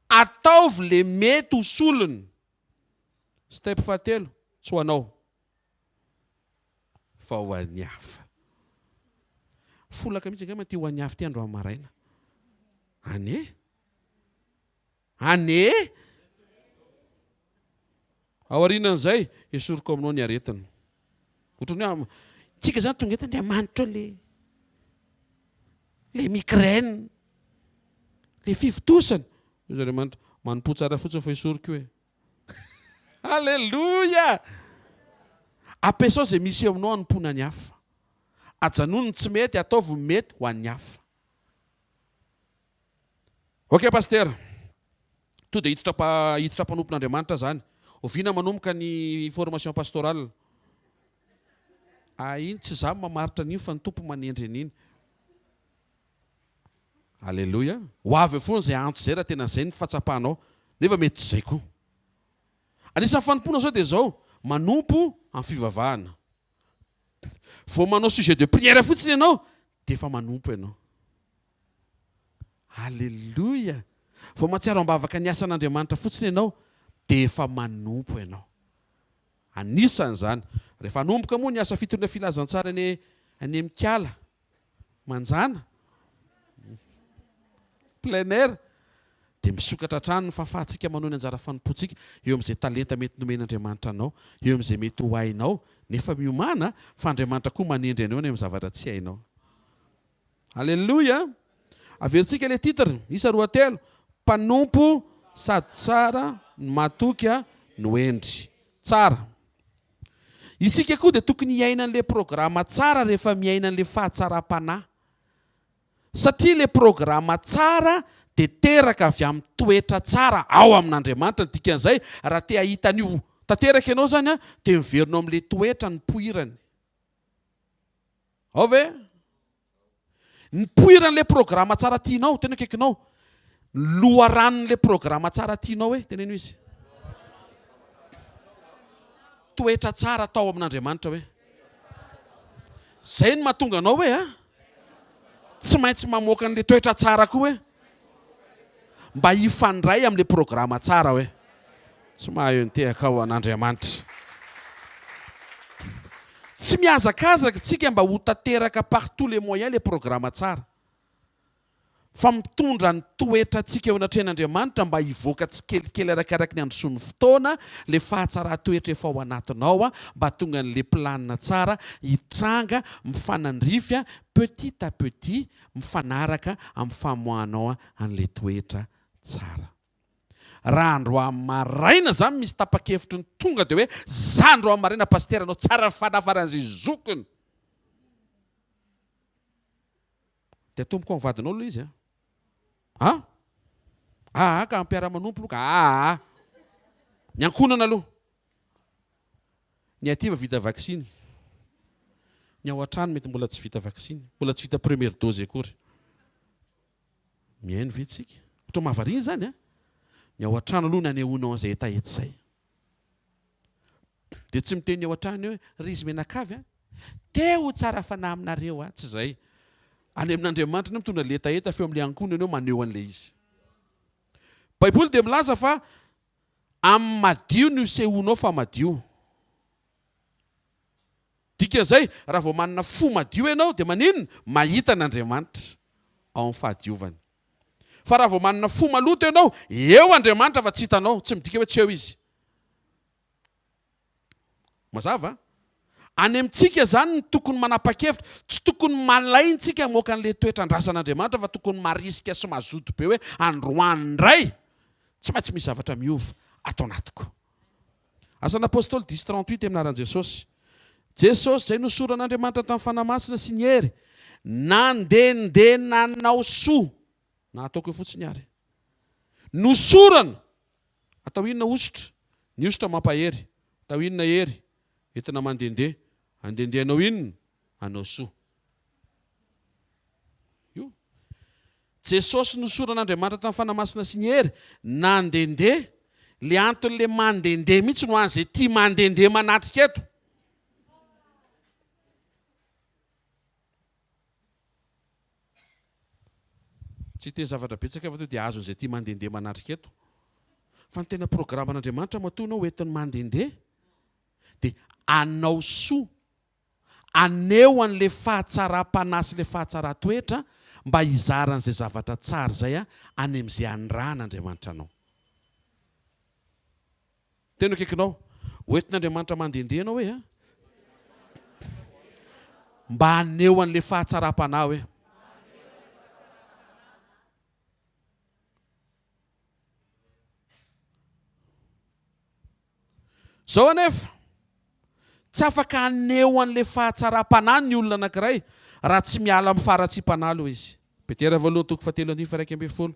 ataovy le mety ho solony. Step fahatelo, tsy ho anao fa ho an'ny hafa. Folaka mihitsy angamba ity ho an'ny hafa ity androany maraina. Anie? Anie? Aorianan'izay, esoriko aminao ny aretina. Ohatran'ny hoe tsika zany tonga eto Andriamanitra le le migraine, le fivontosana. Hoy Andriamanitra, manompoa tsara fotsiny fa esoriko io e. Alléluia! Ampiasao izay misy eo aminao hanompoana ny hafa. Ajanony ny tsy mety, ataovy ny mety ho an'ny hafa. Ok Pasitera, to dia hiditra hiditra mpanompon'Andriamanitra zany. Oviana manomboka ny formation pastorale? Ah iny tsy za mamaritra an'iny fa ny Tompo manendry an'iny. Aleloia. Ho avy eo foana izay antso izay raha tena izay ny fahatsapanao. Nefa mety tsy izay koa. Anisan'ny fanompoana izao dia izao, manompo amin'ny fivavahana. Vao manao sujet de prière fotsiny ianao dia efa manompo ianao. Aleloia! Vao mahatsiaro am-bavaka ny asan'Andriamanitra fotsiny ianao dia efa manompo ianao. Anisan'izany, rehefa hanomboka moa ny asa fitoriana filazantsara any any Mikala, Manjana, plein air, dia misokatra hatrany ny fahafahantsika manohy ny anjara fanompoantsika eo amin'izay talenta mety nomen'Andriamanitra anao, eo amin'izay mety ho hainao, nefa miomàna fa Andriamanitra koa manendry anao any amin'ny zavatra tsy hainao. Aleloia! Averintsika ilay titre, isa 2 3, Mpanompo sady tsara no matoky no hendry. Tsara. Isika koa dia tokony hiaina an'ilay programa tsara rehefa miaina an'ilay fahatsaram-panahy. Satria ilay programa tsara dia teraka avy amin'ny toetra tsara ao amin'Andriamanitra. Ny dikan'izay, raha te hahita an'io tanteraka ianao izany dia miverina ao amin'ilay toetra nipoirany. Ao ve? Nipoiran'ilay programa tsara tianao, tena akaikinao. Ny loharanon'ilay programa tsara tianao hoe, teneno izy. Toetra tsara tao amin'Andriamanitra hoe. Zay no mahatonga anao hoe a tsy maintsy mamoaka an'ilay toetra tsara koa hoe mba hifandray amin'ilay programa tsara hoe. Tsy mahay nitehaka ao an'Andriamanitra. Tsy mihazakazaka tsika mba ho tanteraka par tous les moyens le programa tsara. Fa mitondra ny toetrantsika eo anatrehan'Andriamanitra mba hivoaka tsikelikely arakaraky ny androsoan'ny fotoana le fahatsaran-toetra efa ao anatinao mba hahatonga an'le planina tsara hitranga mifanandrify petit à petit mifanaraka amin'ny famoahanao an'le toetra tsara. Raha androany maraina zany misy tapa-kevitry ny tonga de hoe za androany maraina pasitera anao tsara fanahy faran'izay zokiny. De atomboko amin'ny vadinao aloha izy a. A? Aa ka mpiara-manompo aloha ka aa. Ny ankohonana aloha. Ny aty efa vita vaksiny. Ny ao an-trano mety mbola tsy vita vaksiny. Mbola tsy vita première dose akory. Mihaino ve tsika? Ohatra mahavariana izany an! Ny ao an-trano aloha no anehoanao an'izay hetaheta izay. Dia tsy miteny ao an-trano hoe ry izy mianakavy an! Te ho tsara fanahy aminareo aho. Tsy izay. Any amin'Andriamanitra ianao mitondra ilay hetaheta fa eo amin'ilay ankohonana ianao maneho an'ilay izy. Baiboly dia milaza fa amin'ny madio no isehoanao fa madio. Dikan'izay, raha vao manana fo madio ianao dia maninona? Mahita an'Andriamanitra ao amin'ny fahadiovany. Fa raha vao manana fo maloto ianao, eo Andriamanitra fa tsy hitanao, tsy midika hoe tsy eo Izy. Mazava? Any amintsika izany no tokony manapa-kevitra, tsy tokony malaintsika hamoaka an'ilay toetra andrasan'Andriamanitra fa tokony marisika sy mazoto be hoe androany indray tsy maintsy misy zavatra miova ato anatiko. Asan'Apostoly dix 38 Amin'ny anaran'i Jesosy. Jesosy izay nosoran'Andriamanitra tamin'ny Fanahy Masina sy ny hery, nandehandeha nanao soa, na ataoko eo fotsiny ary. Nosorana, atao inona hosotra? Ny hosotra mampahery, atao inona hery? Entina mandehandeha, handehandeha hanao inona? Hanao soa. Io. Jesosy nosoran'Andriamanitra tamin'ny Fanahy Masina sy ny hery, nandehandeha, le anton'le mandehandeha mihitsy no an'izay tia mandehandeha manatrika eto. Tsy hiteny zavatra betsaka fa to dia azon'izay tia mandehandeha manatrika eto. Fa ny tena programan'Andriamanitra matoa ianao hoentiny mandehandeha dia hanao soa Haneho an'ilay fahatsaram-panahy sy ilay fahatsaran-toetra mba hizara an'izay zavatra tsara izay any amin'izay anirahan'Andriamanitra anao. Tena akaikinao. Hoentin'Andriamanitra mandehandeha ianao hoe a? Mba haneho an'ilay fahatsaram-panahy hoe. Izao anefa, tsy afaka haneho an'ilay fahatsaram-panahy ny olona anankiray raha tsy miala amin'ny faharatsiam-panahy aloha izy. Petera voalohany toko fahatelo andininy faha-11,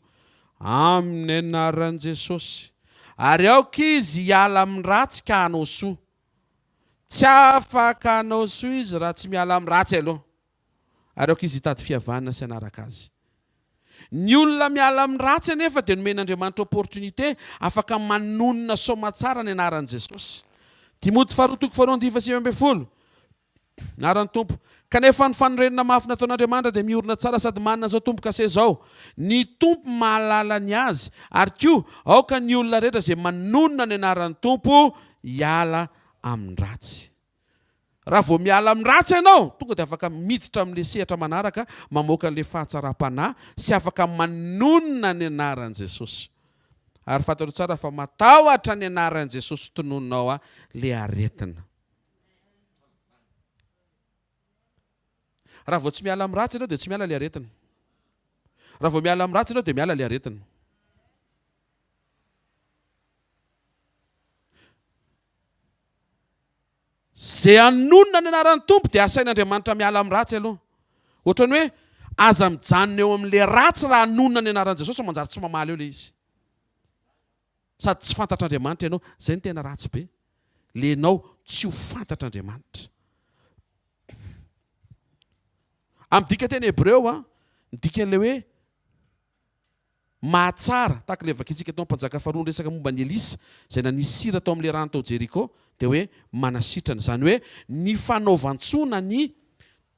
Amin'ny anaran'i Jesosy, ary aoka izy hiala amin'ny ratsy ka hanao soa. Tsy afaka hanao soa izy raha tsy miala amin'ny ratsy aloha. Ary aoka izy hitady fihavanana sy hanaraka azy. Ny olona miala amin'ny ratsy anefa dia nomen'Andriamanitra opportunité afaka manonona soamatsara ny anaran'i Jesosy. Timoty faharoa toko faharoa andininy faha-19. Anaran'ny Tompo. Kanefa ny fanorenana mafy nataon'Andriamanitra dia miorina tsara sady manana izao tombo-kase izao, Ny Tompo mahalala ny azy, ary koa aoka ny olona rehetra izay manonona ny anaran'ny Tompo hiala amin'ny ratsy. Raha vao miala amin'ny ratsy ianao, tonga dia afaka miditra amin'ilay sehatra manaraka, mamoaka an'ilay fahatsaram-panahy sy afaka manonona ny anaran'i Jesosy. Ary fantatrao tsara fa matahotra ny anaran'i Jesosy tononinao ilay aretina. Raha vao tsy miala amin'ny ratsy ianao dia tsy miala ilay aretina. Raha vao miala amin'ny ratsy ianao dia miala ilay aretina. Ze hanonona ny anaran'ny Tompo dia asain'Andriamanitra miala amin'ny ratsy aloha. Ohatran'ny hoe aza mijanona eo amin'le ratsy raha hanonona ny anaran'i Jesosy fa manjary tsy mamaly eo le izy. Sady tsy fantatr'Andriamanitra ianao. Zay no tena ratsy be. Le enao tsy ho fantatr'Andriamanitra. Amin'ny dikanteny hebreo, ny dikan'ilay hoe mahatsara, tahaka ilay vakintsika tao amin'ny Mpanjaka faharoa niresaka momba an'i Elisa, izay nanisy sira tao amin'ilay rano tao Jeriko, dia hoe manasitrana. Izany hoe ny fanaovan-tsoa na ny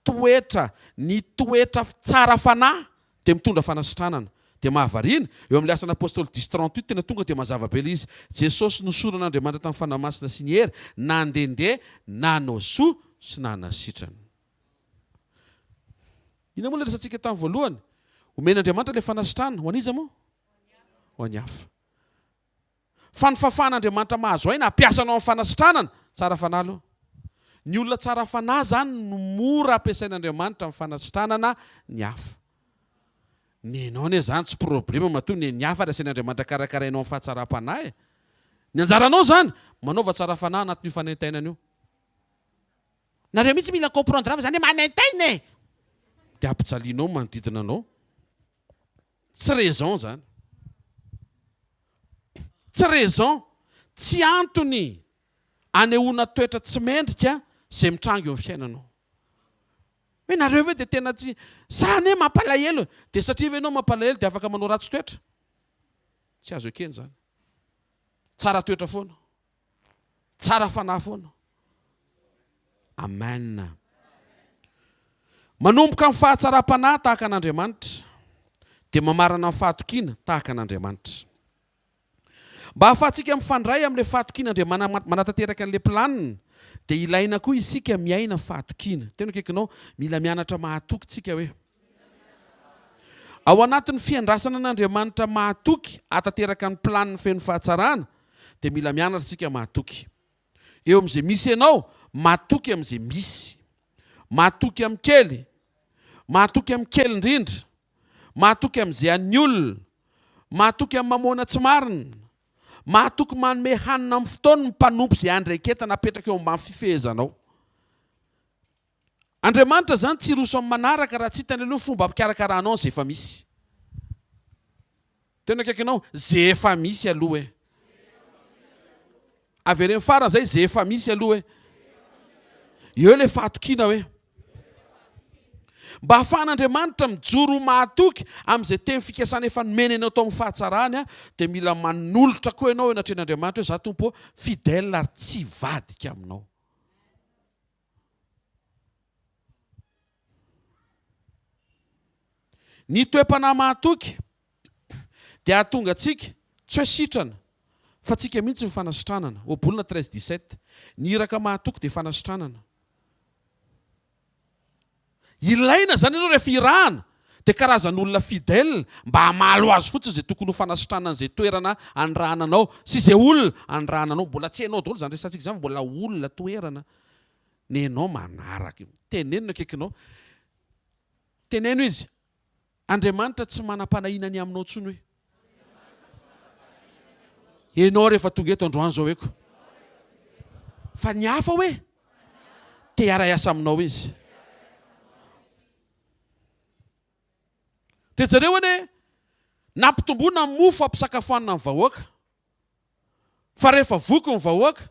toetra, ny toetra tsara fanahy dia mitondra fanasitranana. Dia mahavariana, eo amin'ilay Asan'ny Apostoly dix 38 tena tonga dia mazava be ilay izy. Jesosy nosoran'Andriamanitra tamin'ny Fanahy Masina sy ny hery, nandehandeha, nanao soa sy nanasitrana. Inona moa ilay resatsika tamin'ny voalohany? Omen'Andriamanitra ilay fanasitranana. Ho an'iza moa? Ho an'ny hafa. Fa ny fahafahan'Andriamanitra mahazo aina hampiasa anao amin'ny fanasitranana, tsara fanahy aloha. Ny olona tsara fanahy izany no mora ampiasain'Andriamanitra amin'ny fanasitranana ny hafa. Nenao anie izany tsy problema matoa nen'ny hafa ary asain'Andriamanitra karakarainao amin'ny fahatsaram-panahy e. Ny anjaranao izany, manaova tsara fanahy anatin'io fanaintainana io. Nareo mihitsy mila comprendre fa zany hoe manaintaina e! Dia ampijalianao ny manodidina anao. Tsy raison zany. Tsy raison. Tsy antony anehoana toetra tsy mendrika izay mitranga eo amin'ny fiainanao. Hoe nareo ve dia tena tsy. Za anie mampalahelo e! Dia satria ve ianao mampalahelo dia afaka manao ratsy toetra? Tsy azo ekena izany. Tsara toetra foana. Tsara fanahy foana. Amen. Manomboka amin'ny fahatsaram-panahy tahaka an'Andriamanitra, dia mamarana amin'ny fahatokiana tahaka an'Andriamanitra. Mba hahafahantsika mifandray amin'ilay fahatokian'Andriamana manatanteraka an'ilay planina, dia ilaina koa isika miaina fahatokiana. Tena akaikinao, mila mianatra mahatoky tsika hoe. Ao anatin'ny fiandrasana an'Andriamanitra mahatoky hahatanteraka ny planiny feno fahatsarana, dia mila mianatra isika mahatoky. Eo amin'izay misy ianao, matoky amin'izay misy. Matoky amin'ny kely. Matoky amin'ny kely indrindra. Matoky amin'izay an'ny olona. Matoky amin'ny mamoana tsy marina. Matoky manome hanina amin'ny fotoany ny mpanompo izay andraiketana apetraka eo ambany fifehezanao. Andriamanitra izany tsy hiroso amin'ny manaraka raha tsy hitany aloha ny fomba hampikarakaranao an'izay efa misy. Tena akaikinao, ze efa misy aloha e. Avereno farany zay, ze efa misy aloha e. Eo ilay fahatokiana hoe. Mba hahafahan'Andriamanitra mijoro ho mahatoky amin'izay teny fikasana efa nomeny anao tao amin'ny fahatsarany, dia mila manolotra koa ianao eo anatrehan'Andriamanitra hoe, za Tompo ô, fidèle ary tsy hivadika aminao. Ny toe-panahy mahatoky dia hahatonga antsika tsy hoe sitrana fa tsika mihitsy ny fanasitranana, Ohabolana 13 17. Ny iraka mahatoky dia fanasitranana. Ilaina izany ianao rehefa irahana dia karazan'olona fidèle mba hamaly ho azy fotsiny izay tokony ho fanasitranana izay toerana anirahana anao sy izay olona anirahana anao. Mbola tsy hainao daholo izany resatsika izany fa mbola olona, toerana. Nenao manaraka io. Teneno ny akaikinao. Teneno izy, Andriamanitra tsy manam-panahiana ny aminao intsony hoe. Enao rehefa tonga eto androany zao eko. Fa ny hafa hoe te hiara-hiasa aminao izy. Dia jereo anie, nampitomboina ny mofo hampisakafoanina ny vahoaka. Fa rehefa voky ny vahoaka,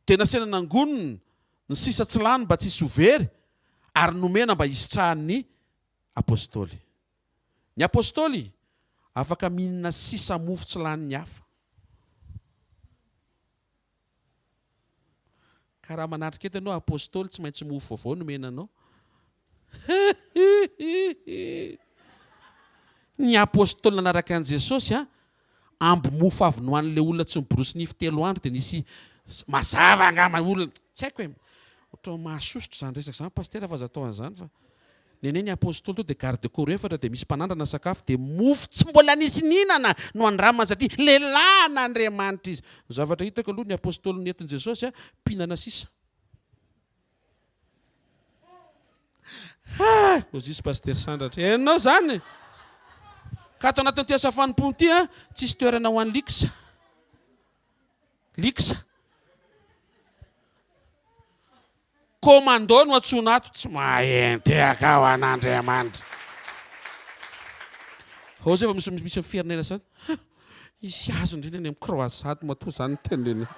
dia nasaina nangonina ny sisa tsy lany mba tsy hisy ho very, ary nomena mba hisitrahan'ny Apostoly. Ny Apostoly afaka mihinana sisa mofo tsy lanin'ny hafa. Ka raha manatrika eto ianao Apostoly tsy maintsy mofo vaovao no omena anao. Ny Apostoly nanaraka an'i Jesosy an, amby mofo avy nohanin'ilay olona tsy niborosy nify telo andro dia nisy mazava angamba olona tsy haiko e. Ohatran'ny mahasosotra izany resaka izany Pasitera fa aza atao an'izany fa Neneh ny apostoly teo dia garde corps efatra dia misy mpanandrana sakafo dia mofo tsy mbola nisy nihinana no andramany satria lehilahin'Andriamanitra izy. Ny zavatra hitako aloha ny apostoly nentin'i Jesosy a mpihinana sisa. Ha! Hozy izy Pasitera Sandratra. Enao zany? Ka ato anatin'ity asa fanompoana ity a tsisy toerana ho an'i Lixa. Lixa. Commando no antsoina ato, tsy mahay mitehaka ho an'Andriamanitra. Ao zay vao misy misy miferinaina zany. Ha! Hisy azy indrindra any amin'ny croisade matoa zany ny tenenina.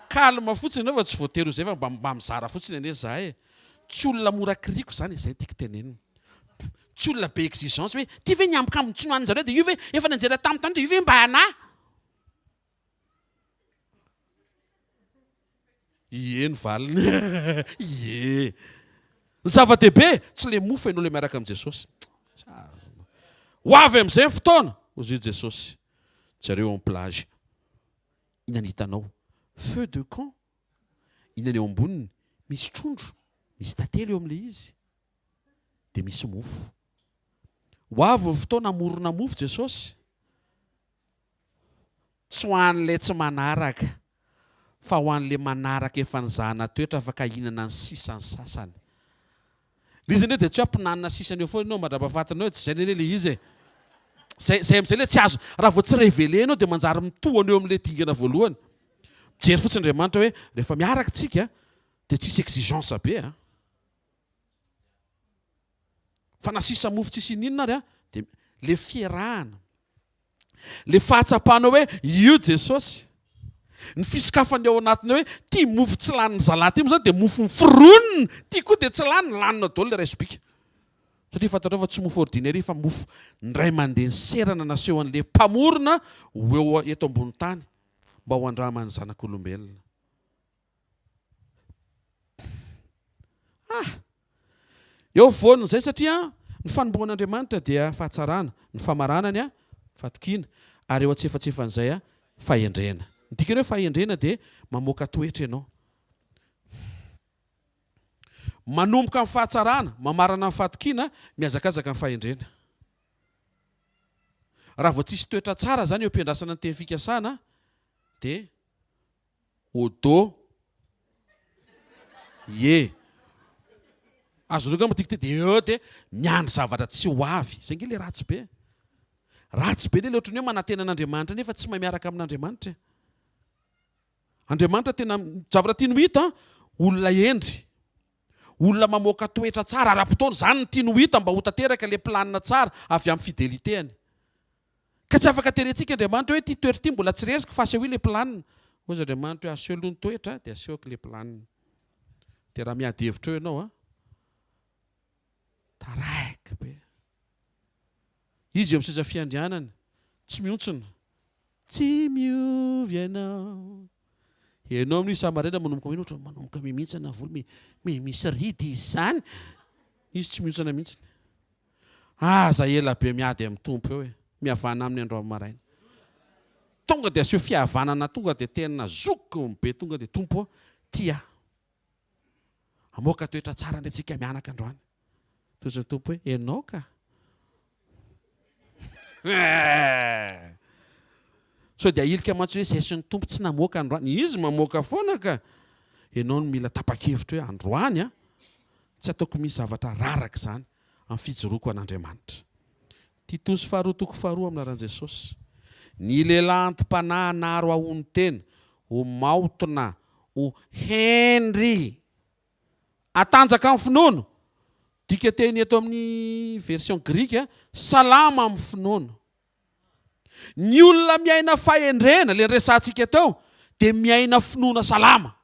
Calme fotsiny ianao fa tsy voatery ho zay fa mba mba mizara fotsiny anie za e. Tsy olona mora kiriko zany e, zay no tiako tenenina. Tsy olona be exigence hoe ty ve ny ambikambony tsy nohanin-jareo dia io ve efa nianjera tamin'ny tany dia io ve mba anah. Ie ny valiny. Ie. Ny zava-dehibe, tsy le mofo ianao le miaraka amin'i Jesosy. Tsy azonao. Ho avy amin'izay ny fotoana, hozy i Jesosy. Jereo eo amin'ny plage. Inona ny hitanao? Feu de camp. Inona ny eo amboniny? Misy trondro, misy tantely eo amin'ilay izy. Dia misy mofo. Ho avy ny fotoana hamorona mofo Jesosy. Tsy ho an'ilay tsy manaraka, fa ho an'ilay manaraka efa nizahana toetra afaka hihinana ny sisany sasany. Ilay izy anie dia tsy hoe ampinanina sisany eo foana ianao mandrapahafatinao e, tsy izay anie ilay izy e. Izay, izay amin'izay ilay tsy azo, raha vao tsy révéler ianao dia manjary mitohana eo amin'ilay dingana voalohany. Mijery fotsiny Andriamanitra hoe rehefa miaraka tsika dia tsisy exigence be a. Fa na sisa mofo tsisy ininona ary a, dia le fiarahana. Le fahatsapana hoe io Jesosy. Ny fisokafany ao anatiny hoe ty mofo tsy lanin'ny zalahy ty moa zany dia mofo miforonina, ty koa dia tsy lany, lanina daholo le ray sobika. Satria fantatrao fa tsy mofo ordinaire io fa mofo indray mandeha niserana nasehon'le mpamorona ho eo eto ambony tany mba ho andraman'ny zanak'olombelona. Ah! Eo afovoan'izay satria ny fanombohan'Andriamanitra dia fahatsarana, ny famaranany fatokiana, ary eo antsefatsefan'izay fahendrena. Ny dikany hoe fahendrena dia mamoaka toetra ianao. Manomboka amin'ny fahatsarana, mamarana amin'ny fatokiana, mihazakazaka amin'ny fahendrena. Raha vao tsisy toetra tsara izany eo am-piandrasana ny teny fikasana dia Odo. Ie. Azonareo angamba tiako te dia eo dia miandry zavatra tsy ho avy. Izay ange ilay ratsy be. Ratsy be ilay ohatran'ny hoe manantena an'Andriamanitra nefa tsy mahay miaraka amin'Andriamanitra e. Andriamanitra tena zavatra tiany ho hita, olona hendry. Olona mamoaka toetra tsara ara-potoana, izany no tiany ho hita mba ho tanteraka ilay planina tsara avy amin'ny fidélité-ny. Ka tsy afaka terentsika Andriamanitra hoe ity toetra ity mbola tsy resiko fa asehoy ilay planina. Hoy izy Andriamanitra hoe aseho aloha ny toetra dia asehoko ilay planina. Dia raha miady hevitra eo ianao an, taraiky be. Izy eo amin'ny seza fiandrianany, tsy mihontsona. Tsy miova ianao. Ianao amin'io isa-maraina manomboka mino ohatra manomboka mihintsana volo, misy ridy izy izany. Izy tsy mihontsana mihitsy. Aza ela be miady amin'ny Tompo eo e. Mihavana aminy androany maraina. Tonga dia asio fihavanana tonga dia tena zokiny be tonga dia Tompo ô, tia ahy. Hamoaka toetra tsara indray tsika mianaka androany. Toy izay ny Tompo hoe, enao ka. Sao dia ahilika mantsy hoe izay sy ny Tompo tsy namoaka androany. Izy mamoaka foana ka. Ianao no mila tapa-kevitra hoe androany an, tsy ataoko misy zavatra raraka izany amin'ny fijoroako an'Andriamanitra. Titosy faharoa toko faharoa amin'ny anaran'i Jesosy. Ny lehilahy anti-panahy hanaro ahonon-tena, ho maotina, ho hendry. Hatanjaka amin'ny finoana. Dikanteny eto amin'ny version grika, salama amin'ny finoana. Ny olona miaina fahendrena, ilay niresahantsika teo, dia miaina finoana salama.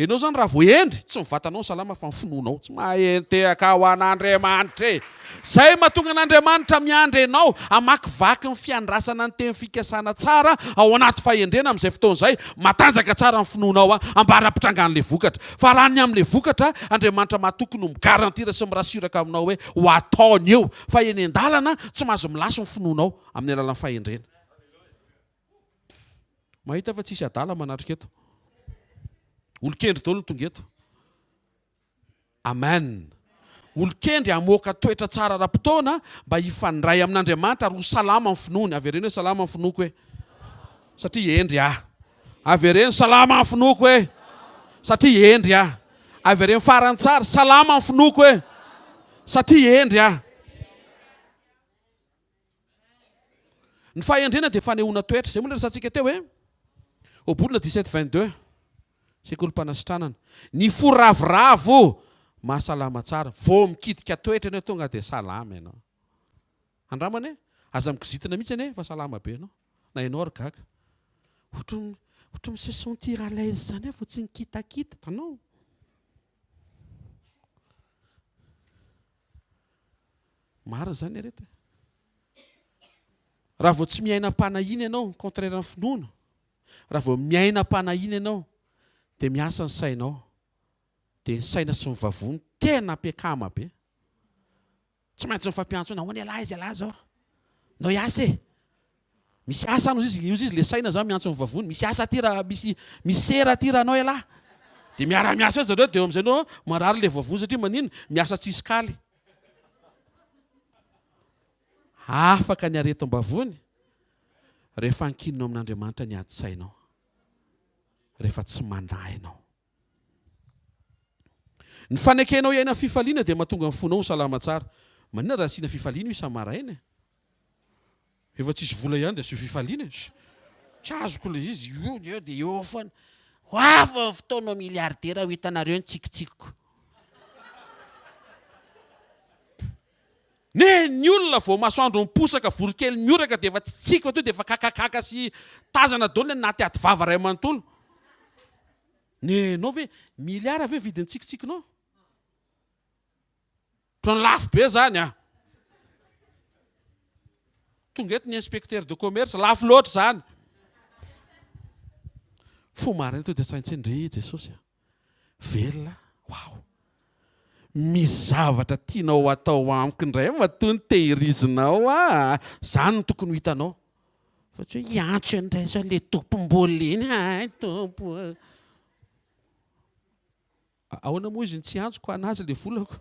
Ianao izany raha vao hendry, tsy ny vatanao no salama fa ny finoanao. Tsy mahay mitehaka ho an'Andriamanitra e! Izay mahatonga an'Andriamanitra miandry anao hamakivaky ny fiandrasana ny teny fikasana tsara ao anaty fahendrena amin'izay fotoana izay, matanjaka tsara ny finoanao ambara-pitrangan'ilay vokatra. Fa raha ny amin'ilay vokatra, Andriamanitra mahatoky no mi-garantir sy mi-rassuraka aminao hoe ho ataony eo. Fa eny an-dalana, tsy mahazo milasy ny finoanao amin'ny alalan'ny fahendrena. Mahita fa tsisy adala manatrika eto. Olon-kendry daholo no tonga eto. Amen. Olon-kendry hamoaka toetra tsara ara-potoana mba hifandray amin'Andriamanitra ary ho salama ny finoany. Avereno hoe salama ny finoako e. Satria hendry aho. Avereno salama ny finoako e. Satria hendry aho. Avereno farany tsara, salama ny finoako e. Satria hendry aho. Ny fahendrena dia fanehoana toetra. Izay moa ilay resahantsika teo e. Ohabolana 17 22. Sekolim-panasitranana. Ny fo ravoravo mahasalama tsara. Vao mikitika toetra ianao tonga dia salama ianao. Andramo anie. Aza mikizitina mihitsy anie fa salama be ianao. Na ianao ary gaga. Ohatran'ny ohatran'ny mi-se sentir à l'aise izany aho vao tsy nikitakita. Hitanao? Marina izany ireto e. Raha vao tsy miaina am-panahiana ianao, contraire ny finoana, raha vao miaina am-panahiana ianao, dia miasa ny sainao. Dia ny saina sy ny vavony tena ampiakama be. Tsy maintsy mifampiantso hoe nahoana ialahy izy ialahy zao? Ndao hiasa e! Misy asa any ozy izy, ozy izy le saina zao miantso ny vavony, misy asa aty raha misy misy sera aty raha anao ialahy. Dia miara-miasa eo zareo dia eo amin'izay anao marary le vavony satria manino? Miasa tsisy kaly. Afaka ny aretim-bavony rehefa ankininao amin'Andriamanitra ny adi-tsainao, rehefa tsy manahy ianao. Ny fanekenao hiaina fifaliana dia mahatonga ny fonao ho salama tsara. Maninona raha asiana fifaliana io isa-maraina e? Efa tsisy vola ihany dia asio fifaliana e. Tsy azoko ilay izy, io dia dia eo foana. Ho avy ny fotoana ho milliardaire ho hitanareo ny tsikitsikiko. Ne ny olona vao masoandro miposaka voronkely mioraka dia efa tsy tsiky fa to dia efa kakakaka sy tazana daholo ny anaty ady vava ray manontolo. Nenao ve milliard ve vidin'ny tsikitsikinao? Otrany lafo be zany a! Tonga eto ny inspecteur de commerce, lafo loatra zany. Fo marina to dia saintsaino ry Jesosy a! Velona waouh! Misy zavatra tianao atao amiko indray matoa ny tehirizinao a! Zany no tokony ho hitanao. Fa tsy hoe hiantso indray zao le tompom-bola iny hay tompo a! Ahoana moa izy no tsy hiantso ko anazy le volako?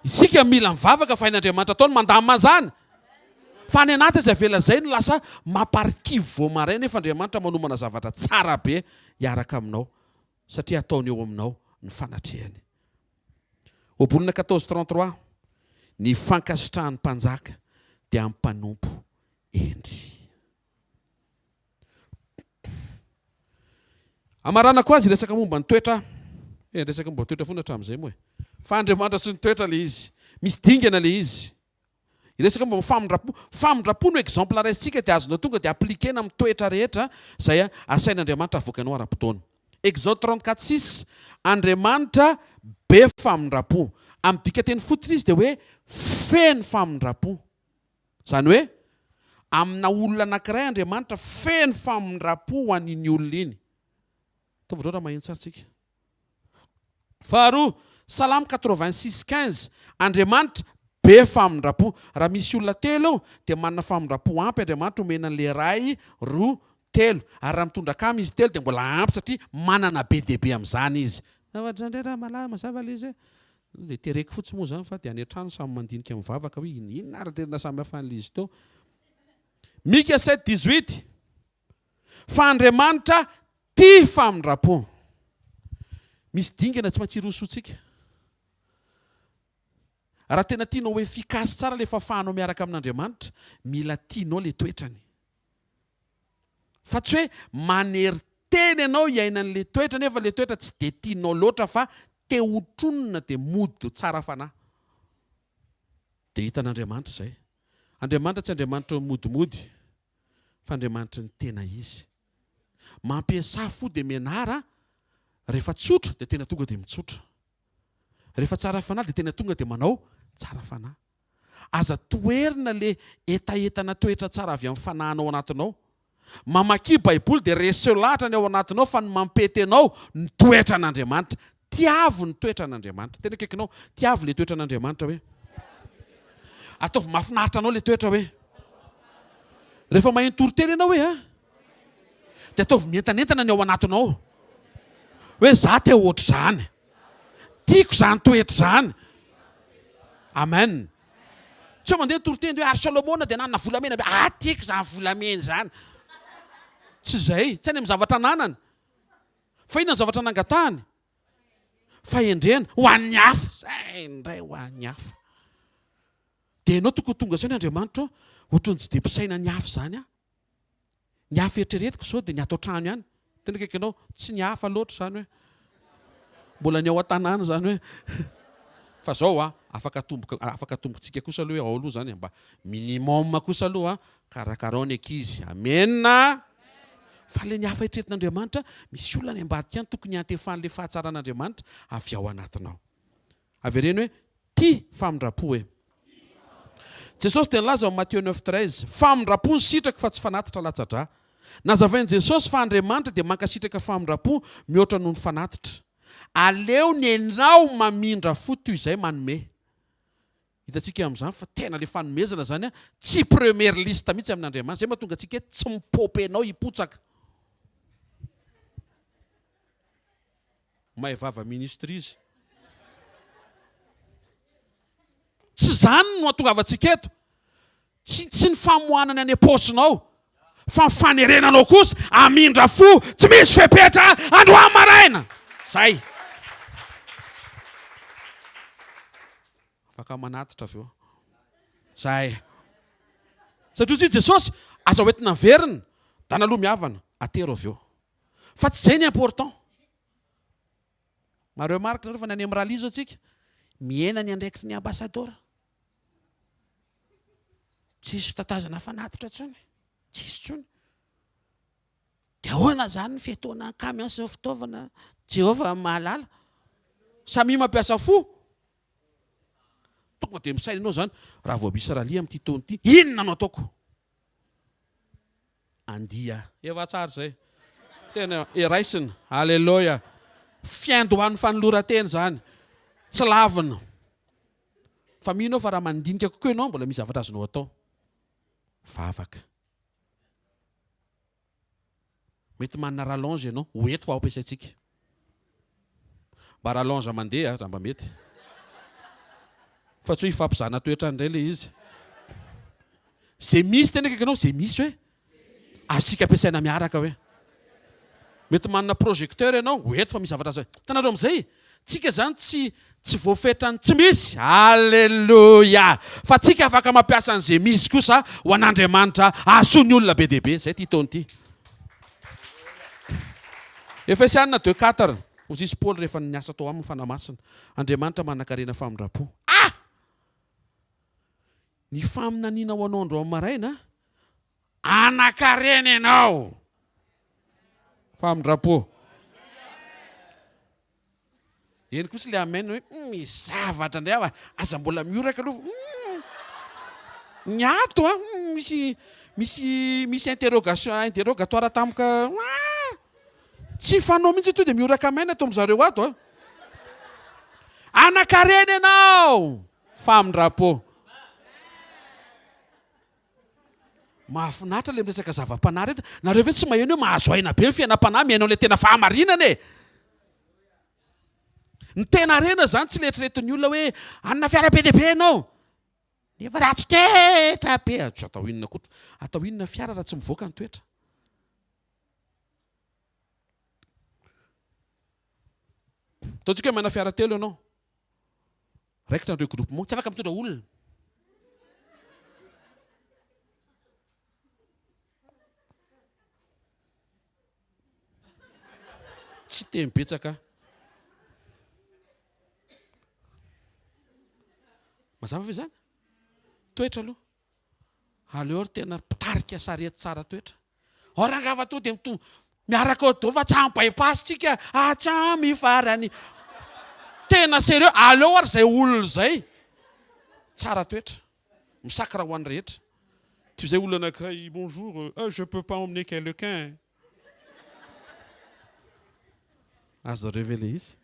Isika mila mivavaka fa hain'Andriamanitra atao ny mandamina an'izany. Fa any anaty aza avela izay no lasa mamparikivy vao maraina nefa Andriamanitra manomana zavatra tsara be hiaraka aminao satria ataony eo aminao ny fanatrehany. Ohabolana 14 33 Ny fankasitrahan'ny mpanjaka dia amin'ny mpanompo hendry. Amaranako azy resaka momba ny toetra e, resaka momba ny toetra foana hatramin'izay moa e. Fa Andriamanitra sy ny toetra le izy. Misy dingana le izy. Hiresaka momba ny famindram-po. Famindram-po no exemple raisintsika dia azonao tonga dia appliquer-na amin'ny toetra rehetra izay asain'Andriamanitra avoakanao ara-potoana. Exode 34 6, Andriamanitra be famindram-po. Amin'ny dikanteny fototra izy dia hoe feno famindram-po. Izany hoe amina olona anankiray Andriamanitra feno famindram-po ho an'iny olona iny. Ataovy indreo raha maheno tsara tsika. Faharoa, Salamo 86 15, Andriamanitra be famindram-po. Raha misy olona telo eo, dia manana famindram-po ampy Andriamanitra omena an'ilay iray, roa, telo. Ary raha mitondra akama izy telo dia mbola ampy satria manana be dia be amin'izany izy. Zavatra indray raha malama mazava ilay izy hoe dia tereko fotsiny moa izany fa dia any an-trano samy mandinika mivavaka hoe inona ary tena samy hafa an'ilay izy teo. Mika 7 18 Fa Andriamanitra tia famindram-po. Misy dingana tsy maintsy hirosoantsika. Raha tena tianao ho efficace tsara ilay fahafahanao miaraka amin'Andriamanitra, mila tianao ilay toetrany. Fa tsy hoe manery tena ianao hiaina an'ilay toetra nefa ilay toetra tsy dia tianao loatra fa te hotronina dia mody tsara fanahy. Dia hitan'Andriamanitra izay. Andriamanitra tsy Andriamanitra modimody. fa Andriamanitry ny tena izy. Mampiasà fo dia mianara, rehefa tsotra dia tena tonga dia mitsotra. Rehefa tsara fanahy dia tena tonga dia manao tsara fanahy. Aza toherina le hetahetana toetra tsara avy amin'ny fanahinao anatinao. Mamakia baiboly dia reseo lahatra ny ao anatinao fa ny mampety anao ny toetran'Andriamanitra. Tiavo ny toetran'Andriamanitra. Tena akaikinao, tiavo le toetran'Andriamanitra hoe. Ataovy mahafinaritra anao le toetra hoe. Rehefa maheno toriteny ianao hoe a, dia ataovy mientanentana ny ao anatinao. Hoe za te ho ohatr'izany. Tiako izany toetra izany. Amen. Tsy hoe mandeha ny toriteny hoe ary Solomona dia nanana volamena be. Ah, tiako izany volamena izany. Tsy izay. Tsy any amin'ny zavatra ananany. Fa inona ny zavatra nangatahany? Fahendrena ho an'ny hafa. Izay indray ho an'ny hafa. Dia ianao tokony tonga saina Andriamanitra ô, ohatran'ny tsy dia mpisaina ny hafa izany aho. Ny hafa eritreretiko izao dia ny ato an-trano ihany. Tena akaiky anao, tsy ny hafa loatra izany hoe. Mbola ny ao an-tanàna izany hoe. Fa zao a, afaka atomboka, afaka atombokintsika kosa aloha hoe ao aloha izany e, mba minimum kosa aloha a, karakarao ny ankizy. Amena! Fa ilay ny hafa eritreretin'Andriamanitra, misy olona any ambadika any tokony hiantefan'ilay fahatsaran'Andriamanitra avy ao anatinao. Avereno hoe, Tia famindram-po e. Jesosy dia nilaza ao Matio neuf treize, Famindram-po ny sitrako fa tsy fanatitra latsa-drà. Nazavain'i Jesosy fa Andriamanitra dia mankasitraka famindram-po mihoatra noho ny fanatitra. Aleony ianao mamindra fo toy izay manome. Hitantsika amin'izany fa tena ilay fanomezana izany tsy première liste mihitsy amin'Andriamanitra. Izay mahatonga antsika hoe tsy mipôpy anao hipotsaka. Mahay vava ministre izy. Tsy izany no hatongavantsika eto. Tsy tsy ny famoahana ny any am-paosinao fa ny fanerena anao kosa hamindra fo tsy misy fepetra androany maraina. Zay. Afaka manatitra avy eo. Zay. Satria hoy Jesosy, aza hoentina averina, dana aloha mihavana, atero avy eo. Fa tsy zay ny important. Ma remarque nareo fa ny any amin'ny rallye zao tsika, mihena ny andraikitry ny ambassador. Tsisy fitatazana fanatitra intsony, tsisy intsony. Dia ahoana zany ny fiatoana camion sy ny fitaovana? Jehovah mahalala. Samia mampiasa fo. Tonga dia misaina ianao zany, raha vao misy rallye amin'ity taona ity, inona no ataoko? Andia. Efa tsara izay. Tena raisina. Aleloia. Fiandohan'ny fanoloran-tena izany. Tsy lavina. Fa mino aho fa raha mandinika kokoa ianao mbola misy zavatra azonao atao. Vavaka. Mety manana rallonge ianao, ho eto fa ho ampiasaintsika. Mba rallonge mandeha raha mba mety. Fa tsy hoe hifampizahana toetra indray ilay izy. Izay misy tena akaiky anao, izay misy hoe azontsika ampiasaina miaraka hoe. Mety manana projecteur ianao, ho eto fa misy zavatra azo. Hitanareo amin'izay? Tsika zany tsy tsy voafetran'ny tsy misy. Alléluia! Fa tsika afaka mampiasa an'izay misy kosa ho an'Andriamanitra hahasoa ny olona be dia be. Zay ity taona ity. Efesiana deux quatre, hoy izy Paoly rehefa niasa tao aminy ny Fanahy Masina, Andriamanitra manankarena famindram-po. Ah! Ny faminaniana ho anao androany maraina, Anankarena ianao. Famindram-po. Eny kosa ilay amen hoe hmm, misy zavatra indray aho aza mbola mioraka aloha. Hmm, ny ato an, hmm, misy misy misy interrogation interrogatoire tampoka. Ah! Tsy fanao mihitsy tonga dia mioraka amen ato amin'zareo ato an. Anankarena ianao. Famindram-po. Mahafinaritra ilay miresaka zava-panahy reto. Nareo ve tsy maheno hoe mahazo aina be ny fiainam-panahy mihaino an'ilay tena fahamarinana e? Ny tena harena izany tsy le eritreretin'ny olona hoe hanana fiara be dia be ianao. Nefa ratsy toetra be. Tsy atao inona koa. Atao inona fiara raha tsy mivoaka ny toetra? Ataontsika hoe manana fiara telo ianao. Raikitra ny regroupement, tsy afaka mitondra olona. Tsy teny betsaka. Mazava ve izany? Toetra aloha. Aleo ary tena mpitarika sarety tsara toetra. Ao rangaha fa tonga dia mito miaraka ao daholo fa tsy amin'ny bypass tsika hatramy farany. Tena sérieux, aleo ary izay olona izay tsara toetra, misacre ho an'ny rehetra. Toy izay olona anankiray, bonjour, euh, je peux pas emmener quelqu'un. Azonareo ve ilay izy?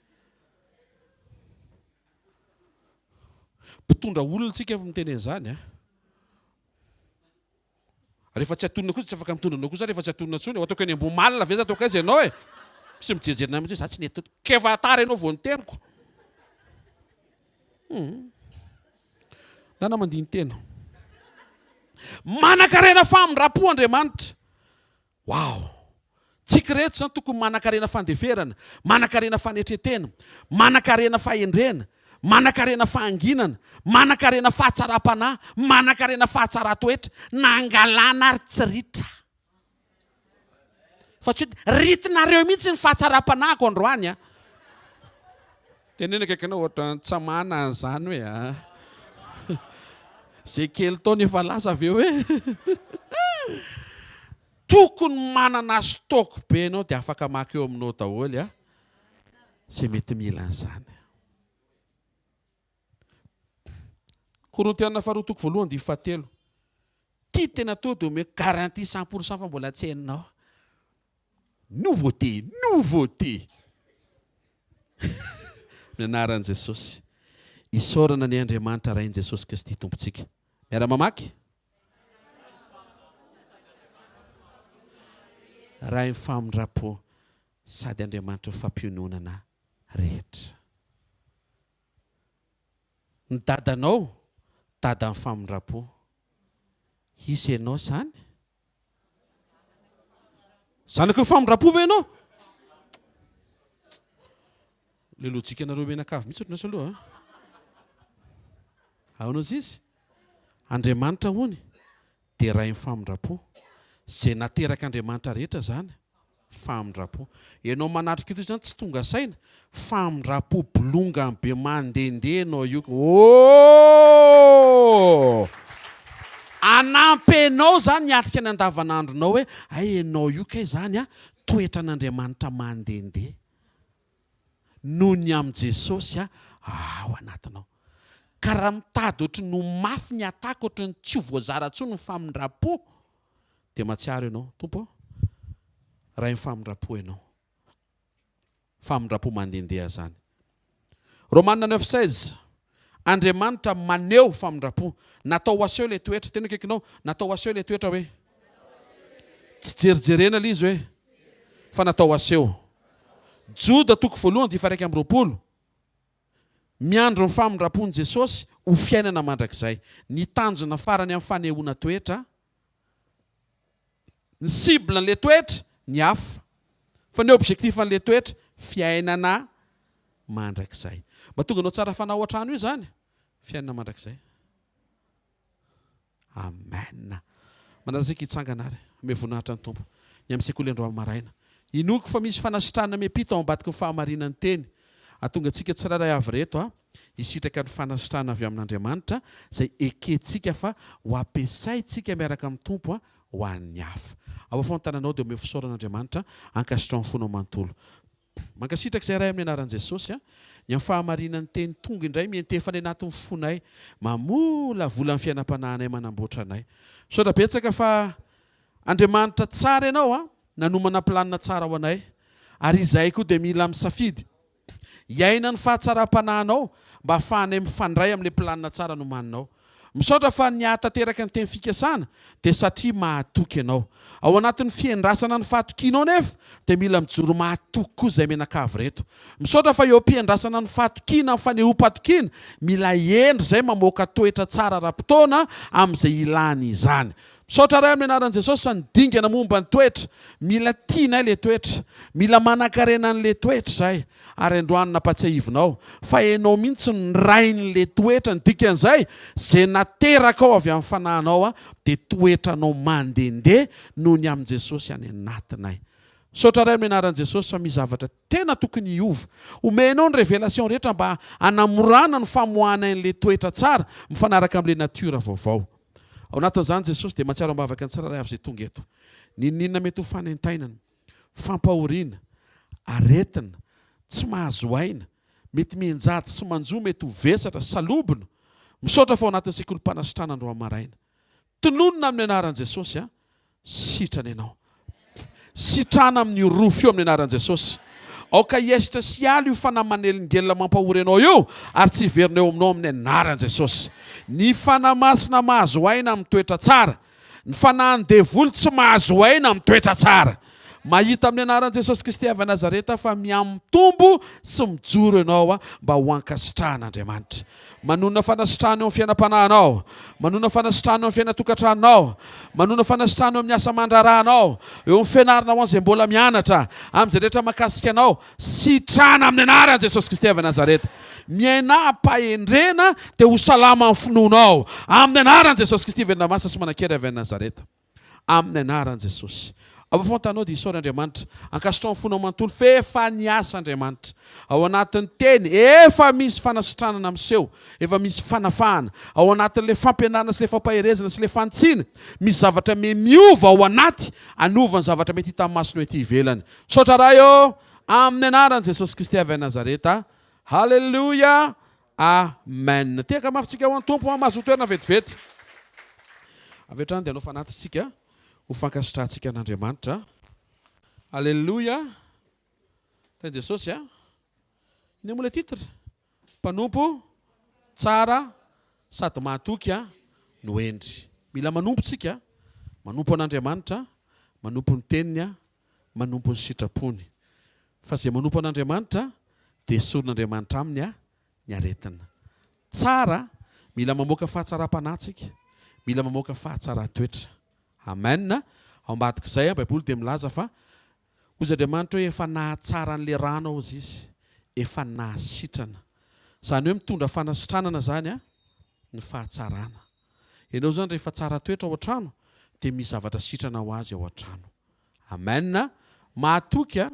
Mpitondra olona tsika miteny an'izany a. Rehefa tsy atonina kosa tsy afaka mitondra anao kosa rehefa tsy atonina intsony. Ataoko eny ambony malina ve za ataoko aiza ianao e? Misy mijerijery anah mihitsy hoe za tsy nety teto. K'efa tara ianao vao niteniko. Hum. Ndana mandini-tena. Manan-karena famindram-po Andriamanitra. Wow! Tsika rehetra izany tokony manankarena fandeferana, manankarena fanetretena, manankarena fahendrena, manankarena fahanginana, manankarena fahatsaram-panahy, manankarena fahatsaran-toetra, nangalana ary tsy ritra. Fa tsy hoe ritinareo mihitsy ny fahatsaram-panahiko androany a! Teneno akaikinao ohatran'ny tsy manana an'izany hoe a! Izay kely taona efa lasa avy eo e! Tokony manana stock be ianao dia afaka maka eo aminao daholo a! Izay mety mila an'izany. Korintiana faharoa toko voalohany andininy fahatelo. Tia tena toa dia omeko garantie 100% fa mbola tsy henonao. Nouveauté, nouveauté. Amin'ny anaran'i Jesosy. Isaorana anie Andriamanitra Rain'i Jesosy Kristy Tompontsika. Miara-mamaky? Rain'ny famindram-po sady Andriamanitry ny fampiononana rehetra. Ny dadanao, dadan'ny famindram-po. Hisy ianao izany? Zanaky ny famindram-po ve ianao? Le lojikanareo mianakavy mihitsy ohatran'izao aloha a. Ahoana ozy izy? Andriamanitra hony dia Rain'ny famindram-po. Izay naterak'Andriamanitra rehetra izany, famindram-po. Ianao manatrika eto izany tsy tonga saina, famindram-po bolongany be mandehandeha ianao io. Oh! Hanampy anao izany hiatrika ny andavanandronao hoe, hay ianao io kay izany a, toetran'Andriamanitra mandehandeha. Noho ny amin'i Jesosy ao anatinao. Ka raha mitady ohatry ny ho mafy ny attaque, ohatry ny tsy ho voazara intsony ny famindram-po, dia mahatsiaro ianao, Tompo ô, Rain'ny famindram-po ianao. Famindram-po mandehandeha izany. Romana 9, 16, Andriamanitra maneho famindram-po. Natao ho aseho ilay toetra. Tena akaikinao, natao ho aseho ilay toetra hoe? Tsy jerijerena ilay izy hoe? Fa natao ho aseho. Joda toko voalohany dia 21. Miandry ny famindram-pon'i Jesosy ho fiainana mandrakizay. Ny tanjona farany amin'ny fanehoana toetra Ny cible an'ilay toetra, ny hafa. Fa ny objectif an'ilay toetra, fiainana mandrakizay. Mba tonga anao tsara fanahy ao an-trano io izany, fiainana mandrakizay. Amen. Manasa antsika hitsangana ary hanome voninahitra ny Tompo. Ny amin'ny sekoly androany maraina. Inoako fa misy fanasitranana miampita ao ambadiky ny fahamarinan'ny teny. Hahatonga antsika tsirairay avy ireto hisitraka ny fanasitrana avy amin'Andriamanitra izay ekentsika fa ho ampiasaintsika miaraka amin'ny Tompo ho an'ny hafa. Aofa ny tananao dia omeo fisaorana Andriamanitra, ankasitraho ny fonao manontolo. Mankasitraka izay Ray amin'ny anaran'i Jesosy ny amin'ny fahamarinan'ny teny tonga indray miantefa any anatin'ny fonay, mamolavola ny fiainam-panahinay manamboatra anay. Misaotra betsaka fa Andriamanitra tsara ianao a, nanomana planina tsara ho anay ary izahay koa dia mila misafidy hiaina ny fahatsaram-panahinao mba ahafahanay mifandray amin'ilay planina tsara nomaninao. Misaotra fa ny hahatanteraka ny teny fikasana dia satria mahatoky ianao. Ao anatin'ny fiandrasana ny fahatokianao nefa dia mila mijoro mahatoky koa izay mianakavy ireto. Misaotra fa eo am-piandrasana ny fahatokiana amin'ny fanehoam-patokiana, mila hendry izay mamoaka toetra tsara ara-potoana amin'izay ilany izany. Misaotra Ray amin'ny anaran'i Jesosy fa ny dingana momba ny toetra, mila tianay le toetra, mila manankarena an'le toetra izay, ary androany nampatsiahivinao fa enao mihitsy no rain'le toetra, ny dikan'izay ze naterakao avy amin'ny fanahinao dia toetranao mandehandeha noho ny amin'i Jesosy any anatinay. Misaotra Ray amin'ny anaran'i Jesosy fa misy zavatra tena tokony hiova. Omenao ny révélation rehetra mba hanamorana ny famoahanay an'le toetra tsara mifanaraka amin'le nature vaovao. Ao anatin'izany Jesosy dia mahatsiaro am-bavaka ny tsirairay avy izay tonga eto. N'inon'inona mety ho fanaintainana, fampahoriana, aretina, tsy mahazo aina, mety mianjady sy manjo, mety ho vesatra, salobona. Misaotra fa ao anatin'ny sekolim-panasitrana androany maraina. Tononina amin'ny anaran'i Jesosy an! Sitrana ianao. Sitrana amin'io rofy io amin'ny anaran'i Jesosy. Aoka hiesitra sy hiala io fanahy manelingelina mampahory anao io ary tsy hiverina eo aminao amin'ny anaran'i Jesosy. Ny Fanahy Masina mahazo aina amin'ny toetra tsara. Ny fanahin'ny devoly tsy mahazo aina amin'ny toetra tsara. Mahita amin'ny anaran'i Jesosy Kristy avy Nazareta fa mihamitombo sy mijoro ianao mba ho ankasitrahan'Andriamanitra. Manonona fanasitrahana eo amin'ny fiainam-panahinao. Manonona fanasitrahana eo amin'ny fiainan-tokantranonao. Manonona fanasitrahana eo amin'ny asa aman-draharahanao. Eo amin'ny fianarana ho an'izay mbola mianatra. Amin'izay rehetra mahakasika anao. Sitrana amin'ny anaran'i Jesosy Kristy avy Nazareta. Miainà am-pahendrena dia ho salama ny finoanao. Amin'ny anaran'i Jesosy Kristy velona masina sy manan-kery avy any Nazareta. Amin'ny anaran'i Jesosy. Ao afovoan-taninao dia isaory Andriamanitra. Ankasitraho ny fonao manontolo f'efa niasa Andriamanitra. Ao anatin'ny teny, efa misy fanasitranana miseho, efa misy fanafahana. Ao anatin'ilay fampianarana sy ilay fampaherezana sy ilay fanitsiana, misy zavatra me miova ao anaty, hanova ny zavatra mety hita amin'ny masonao ety ivelany. Misaotra Ray ô! Amin'ny anaran'i Jesosy Kristy avy any Nazareta. Haleloia! Amen. Tehaka mafy tsika ho an'ny Tompo an, mahazoa toerana vetivety. Avy hatrany dia hanao fanatitra tsika ho fankasitrahantsika an'Andriamanitra. Aleloia. Tahin'i Jesosy a. Inona moa ilay titre? Mpanompo tsara sady mahatoky a no hendry. Mila manompo tsika, manompo an'Andriamanitra, manompo ny teniny a, manompo ny sitrapony. Fa izay manompo an'Andriamanitra dia esorin'Andriamanitra aminy a ny aretina. Tsara, mila mamoaka fahatsaram-panahy tsika, mila mamoaka fahatsaran-toetra. Amen. Ao ambadik'izay, Baiboly dia milaza fa hozy Andriamanitra hoe efa nahatsara an'ilay rano ao Izy, efa nahasitrana. Izany hoe mitondra fanasitranana izany ny fahatsarana. Ianao izany rehefa tsara toetra ao an-trano dia misy zavatra sitrana ho azy ao an-trano. Amen. Mahatoky a,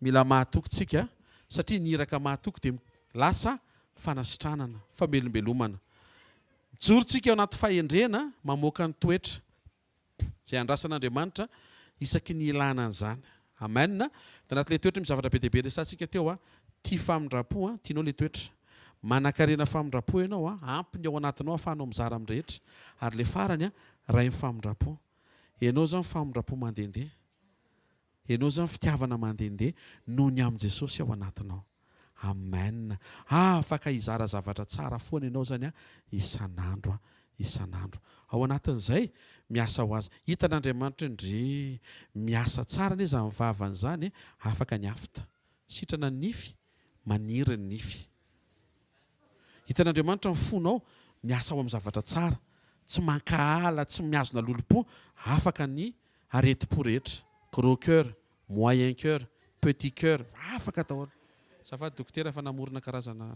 mila mahatoky tsika satria ny iraka mahatoky dia lasa fanasitranana, famelombelomana. Mijoro tsika ao anaty fahendrena mamoaka ny toetra izay andrasan'Andriamanitra isaky ny ilana an'izany. Amen. Dia anatin'ilay toetra misy zavatra be dia be resahantsika teo a, tia famindram-po a, tianao ilay toetra. Manankarena famindram-po ianao a, ampy ny ao anatinao ahafahanao mizara amin'ny rehetra. Ary ilay farany a, Rain'ny famindram-po. Ianao izany famindram-po mandehandeha. Ianao izany fitiavana mandehandeha noho ny amin'i Jesosy ao anatinao. Amen. Afaka hizara zavatra tsara foana ianao izany an, isan'andro an, isan'andro. Ao anatin'izay, miasa ho azy. Hitan'Andriamanitra hoe ndry, miasa tsara anie izany vavany izany e, afaka ny afta. Sitrana ny nify, maniry ny nify. Hitan'Andriamanitra ny fonao, miasa ao amin'ny zavatra tsara, tsy mankahala, tsy mihazona lolompo, afaka ny aretim-po rehetra, gros coeur, moyen coeur, petit coeur, afaka daholo. Azafady dokotera fa namorona karazana.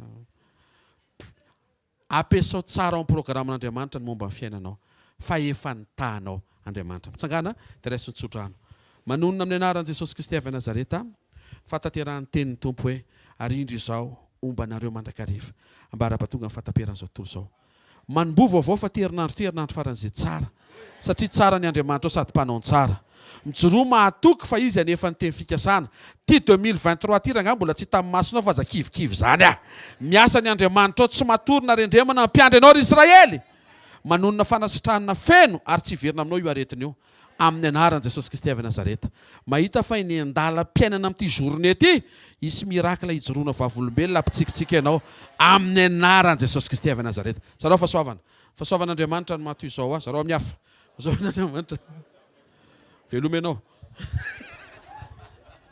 Ampiasao tsara ao amin'ny programan'Andriamanitra ny momba ny fiainanao, fa efa nitaha anao Andriamanitra. Mitsangàna dia raiso ny tsodrano. Manonona amin'ny anaran'i Jesosy Kristy avy any Nazareta ny fahatanterahan'ny tenin'ny Tompo hoe, Ary indro Izaho homba anareo mandrakariva, ambara-pahatonga ny fahataperan'izao tontolo izao. Manomboha vaovao fa ty herinandro ity herinandro faran'izay tsara, satria tsara ny Andriamanitrao sady mpanao ny tsara. Mijoroa mahatoky fa Izy hanefa ny teny fikasana. Ty 2023 ty rangahy mbola tsy hitan'ny masonao fa aza kivikivy zany ah! Miasa ny Andriamanitrao tsy matory na rendremana mpiandry anao ry Israely! Manonona fanasitranana feno ary tsy hiverina aminao io aretina io. Amin'ny anaran'i Jesosy Kristy avy Nazareta. Mahita fa eny an-dalam-piainana amin'ity journée ity, hisy miracle hijoroana vavolombelona hampitsikitsiky anao. Amin'ny anaran'i Jesosy Kristy avy Nazareta. Zarao fahasoavana. Fahasoavan'Andriamanitra no maha toy izao ahy. Zarao amin'ny hafa. Fahasoavan'Andriamanitra. Veloma ianao.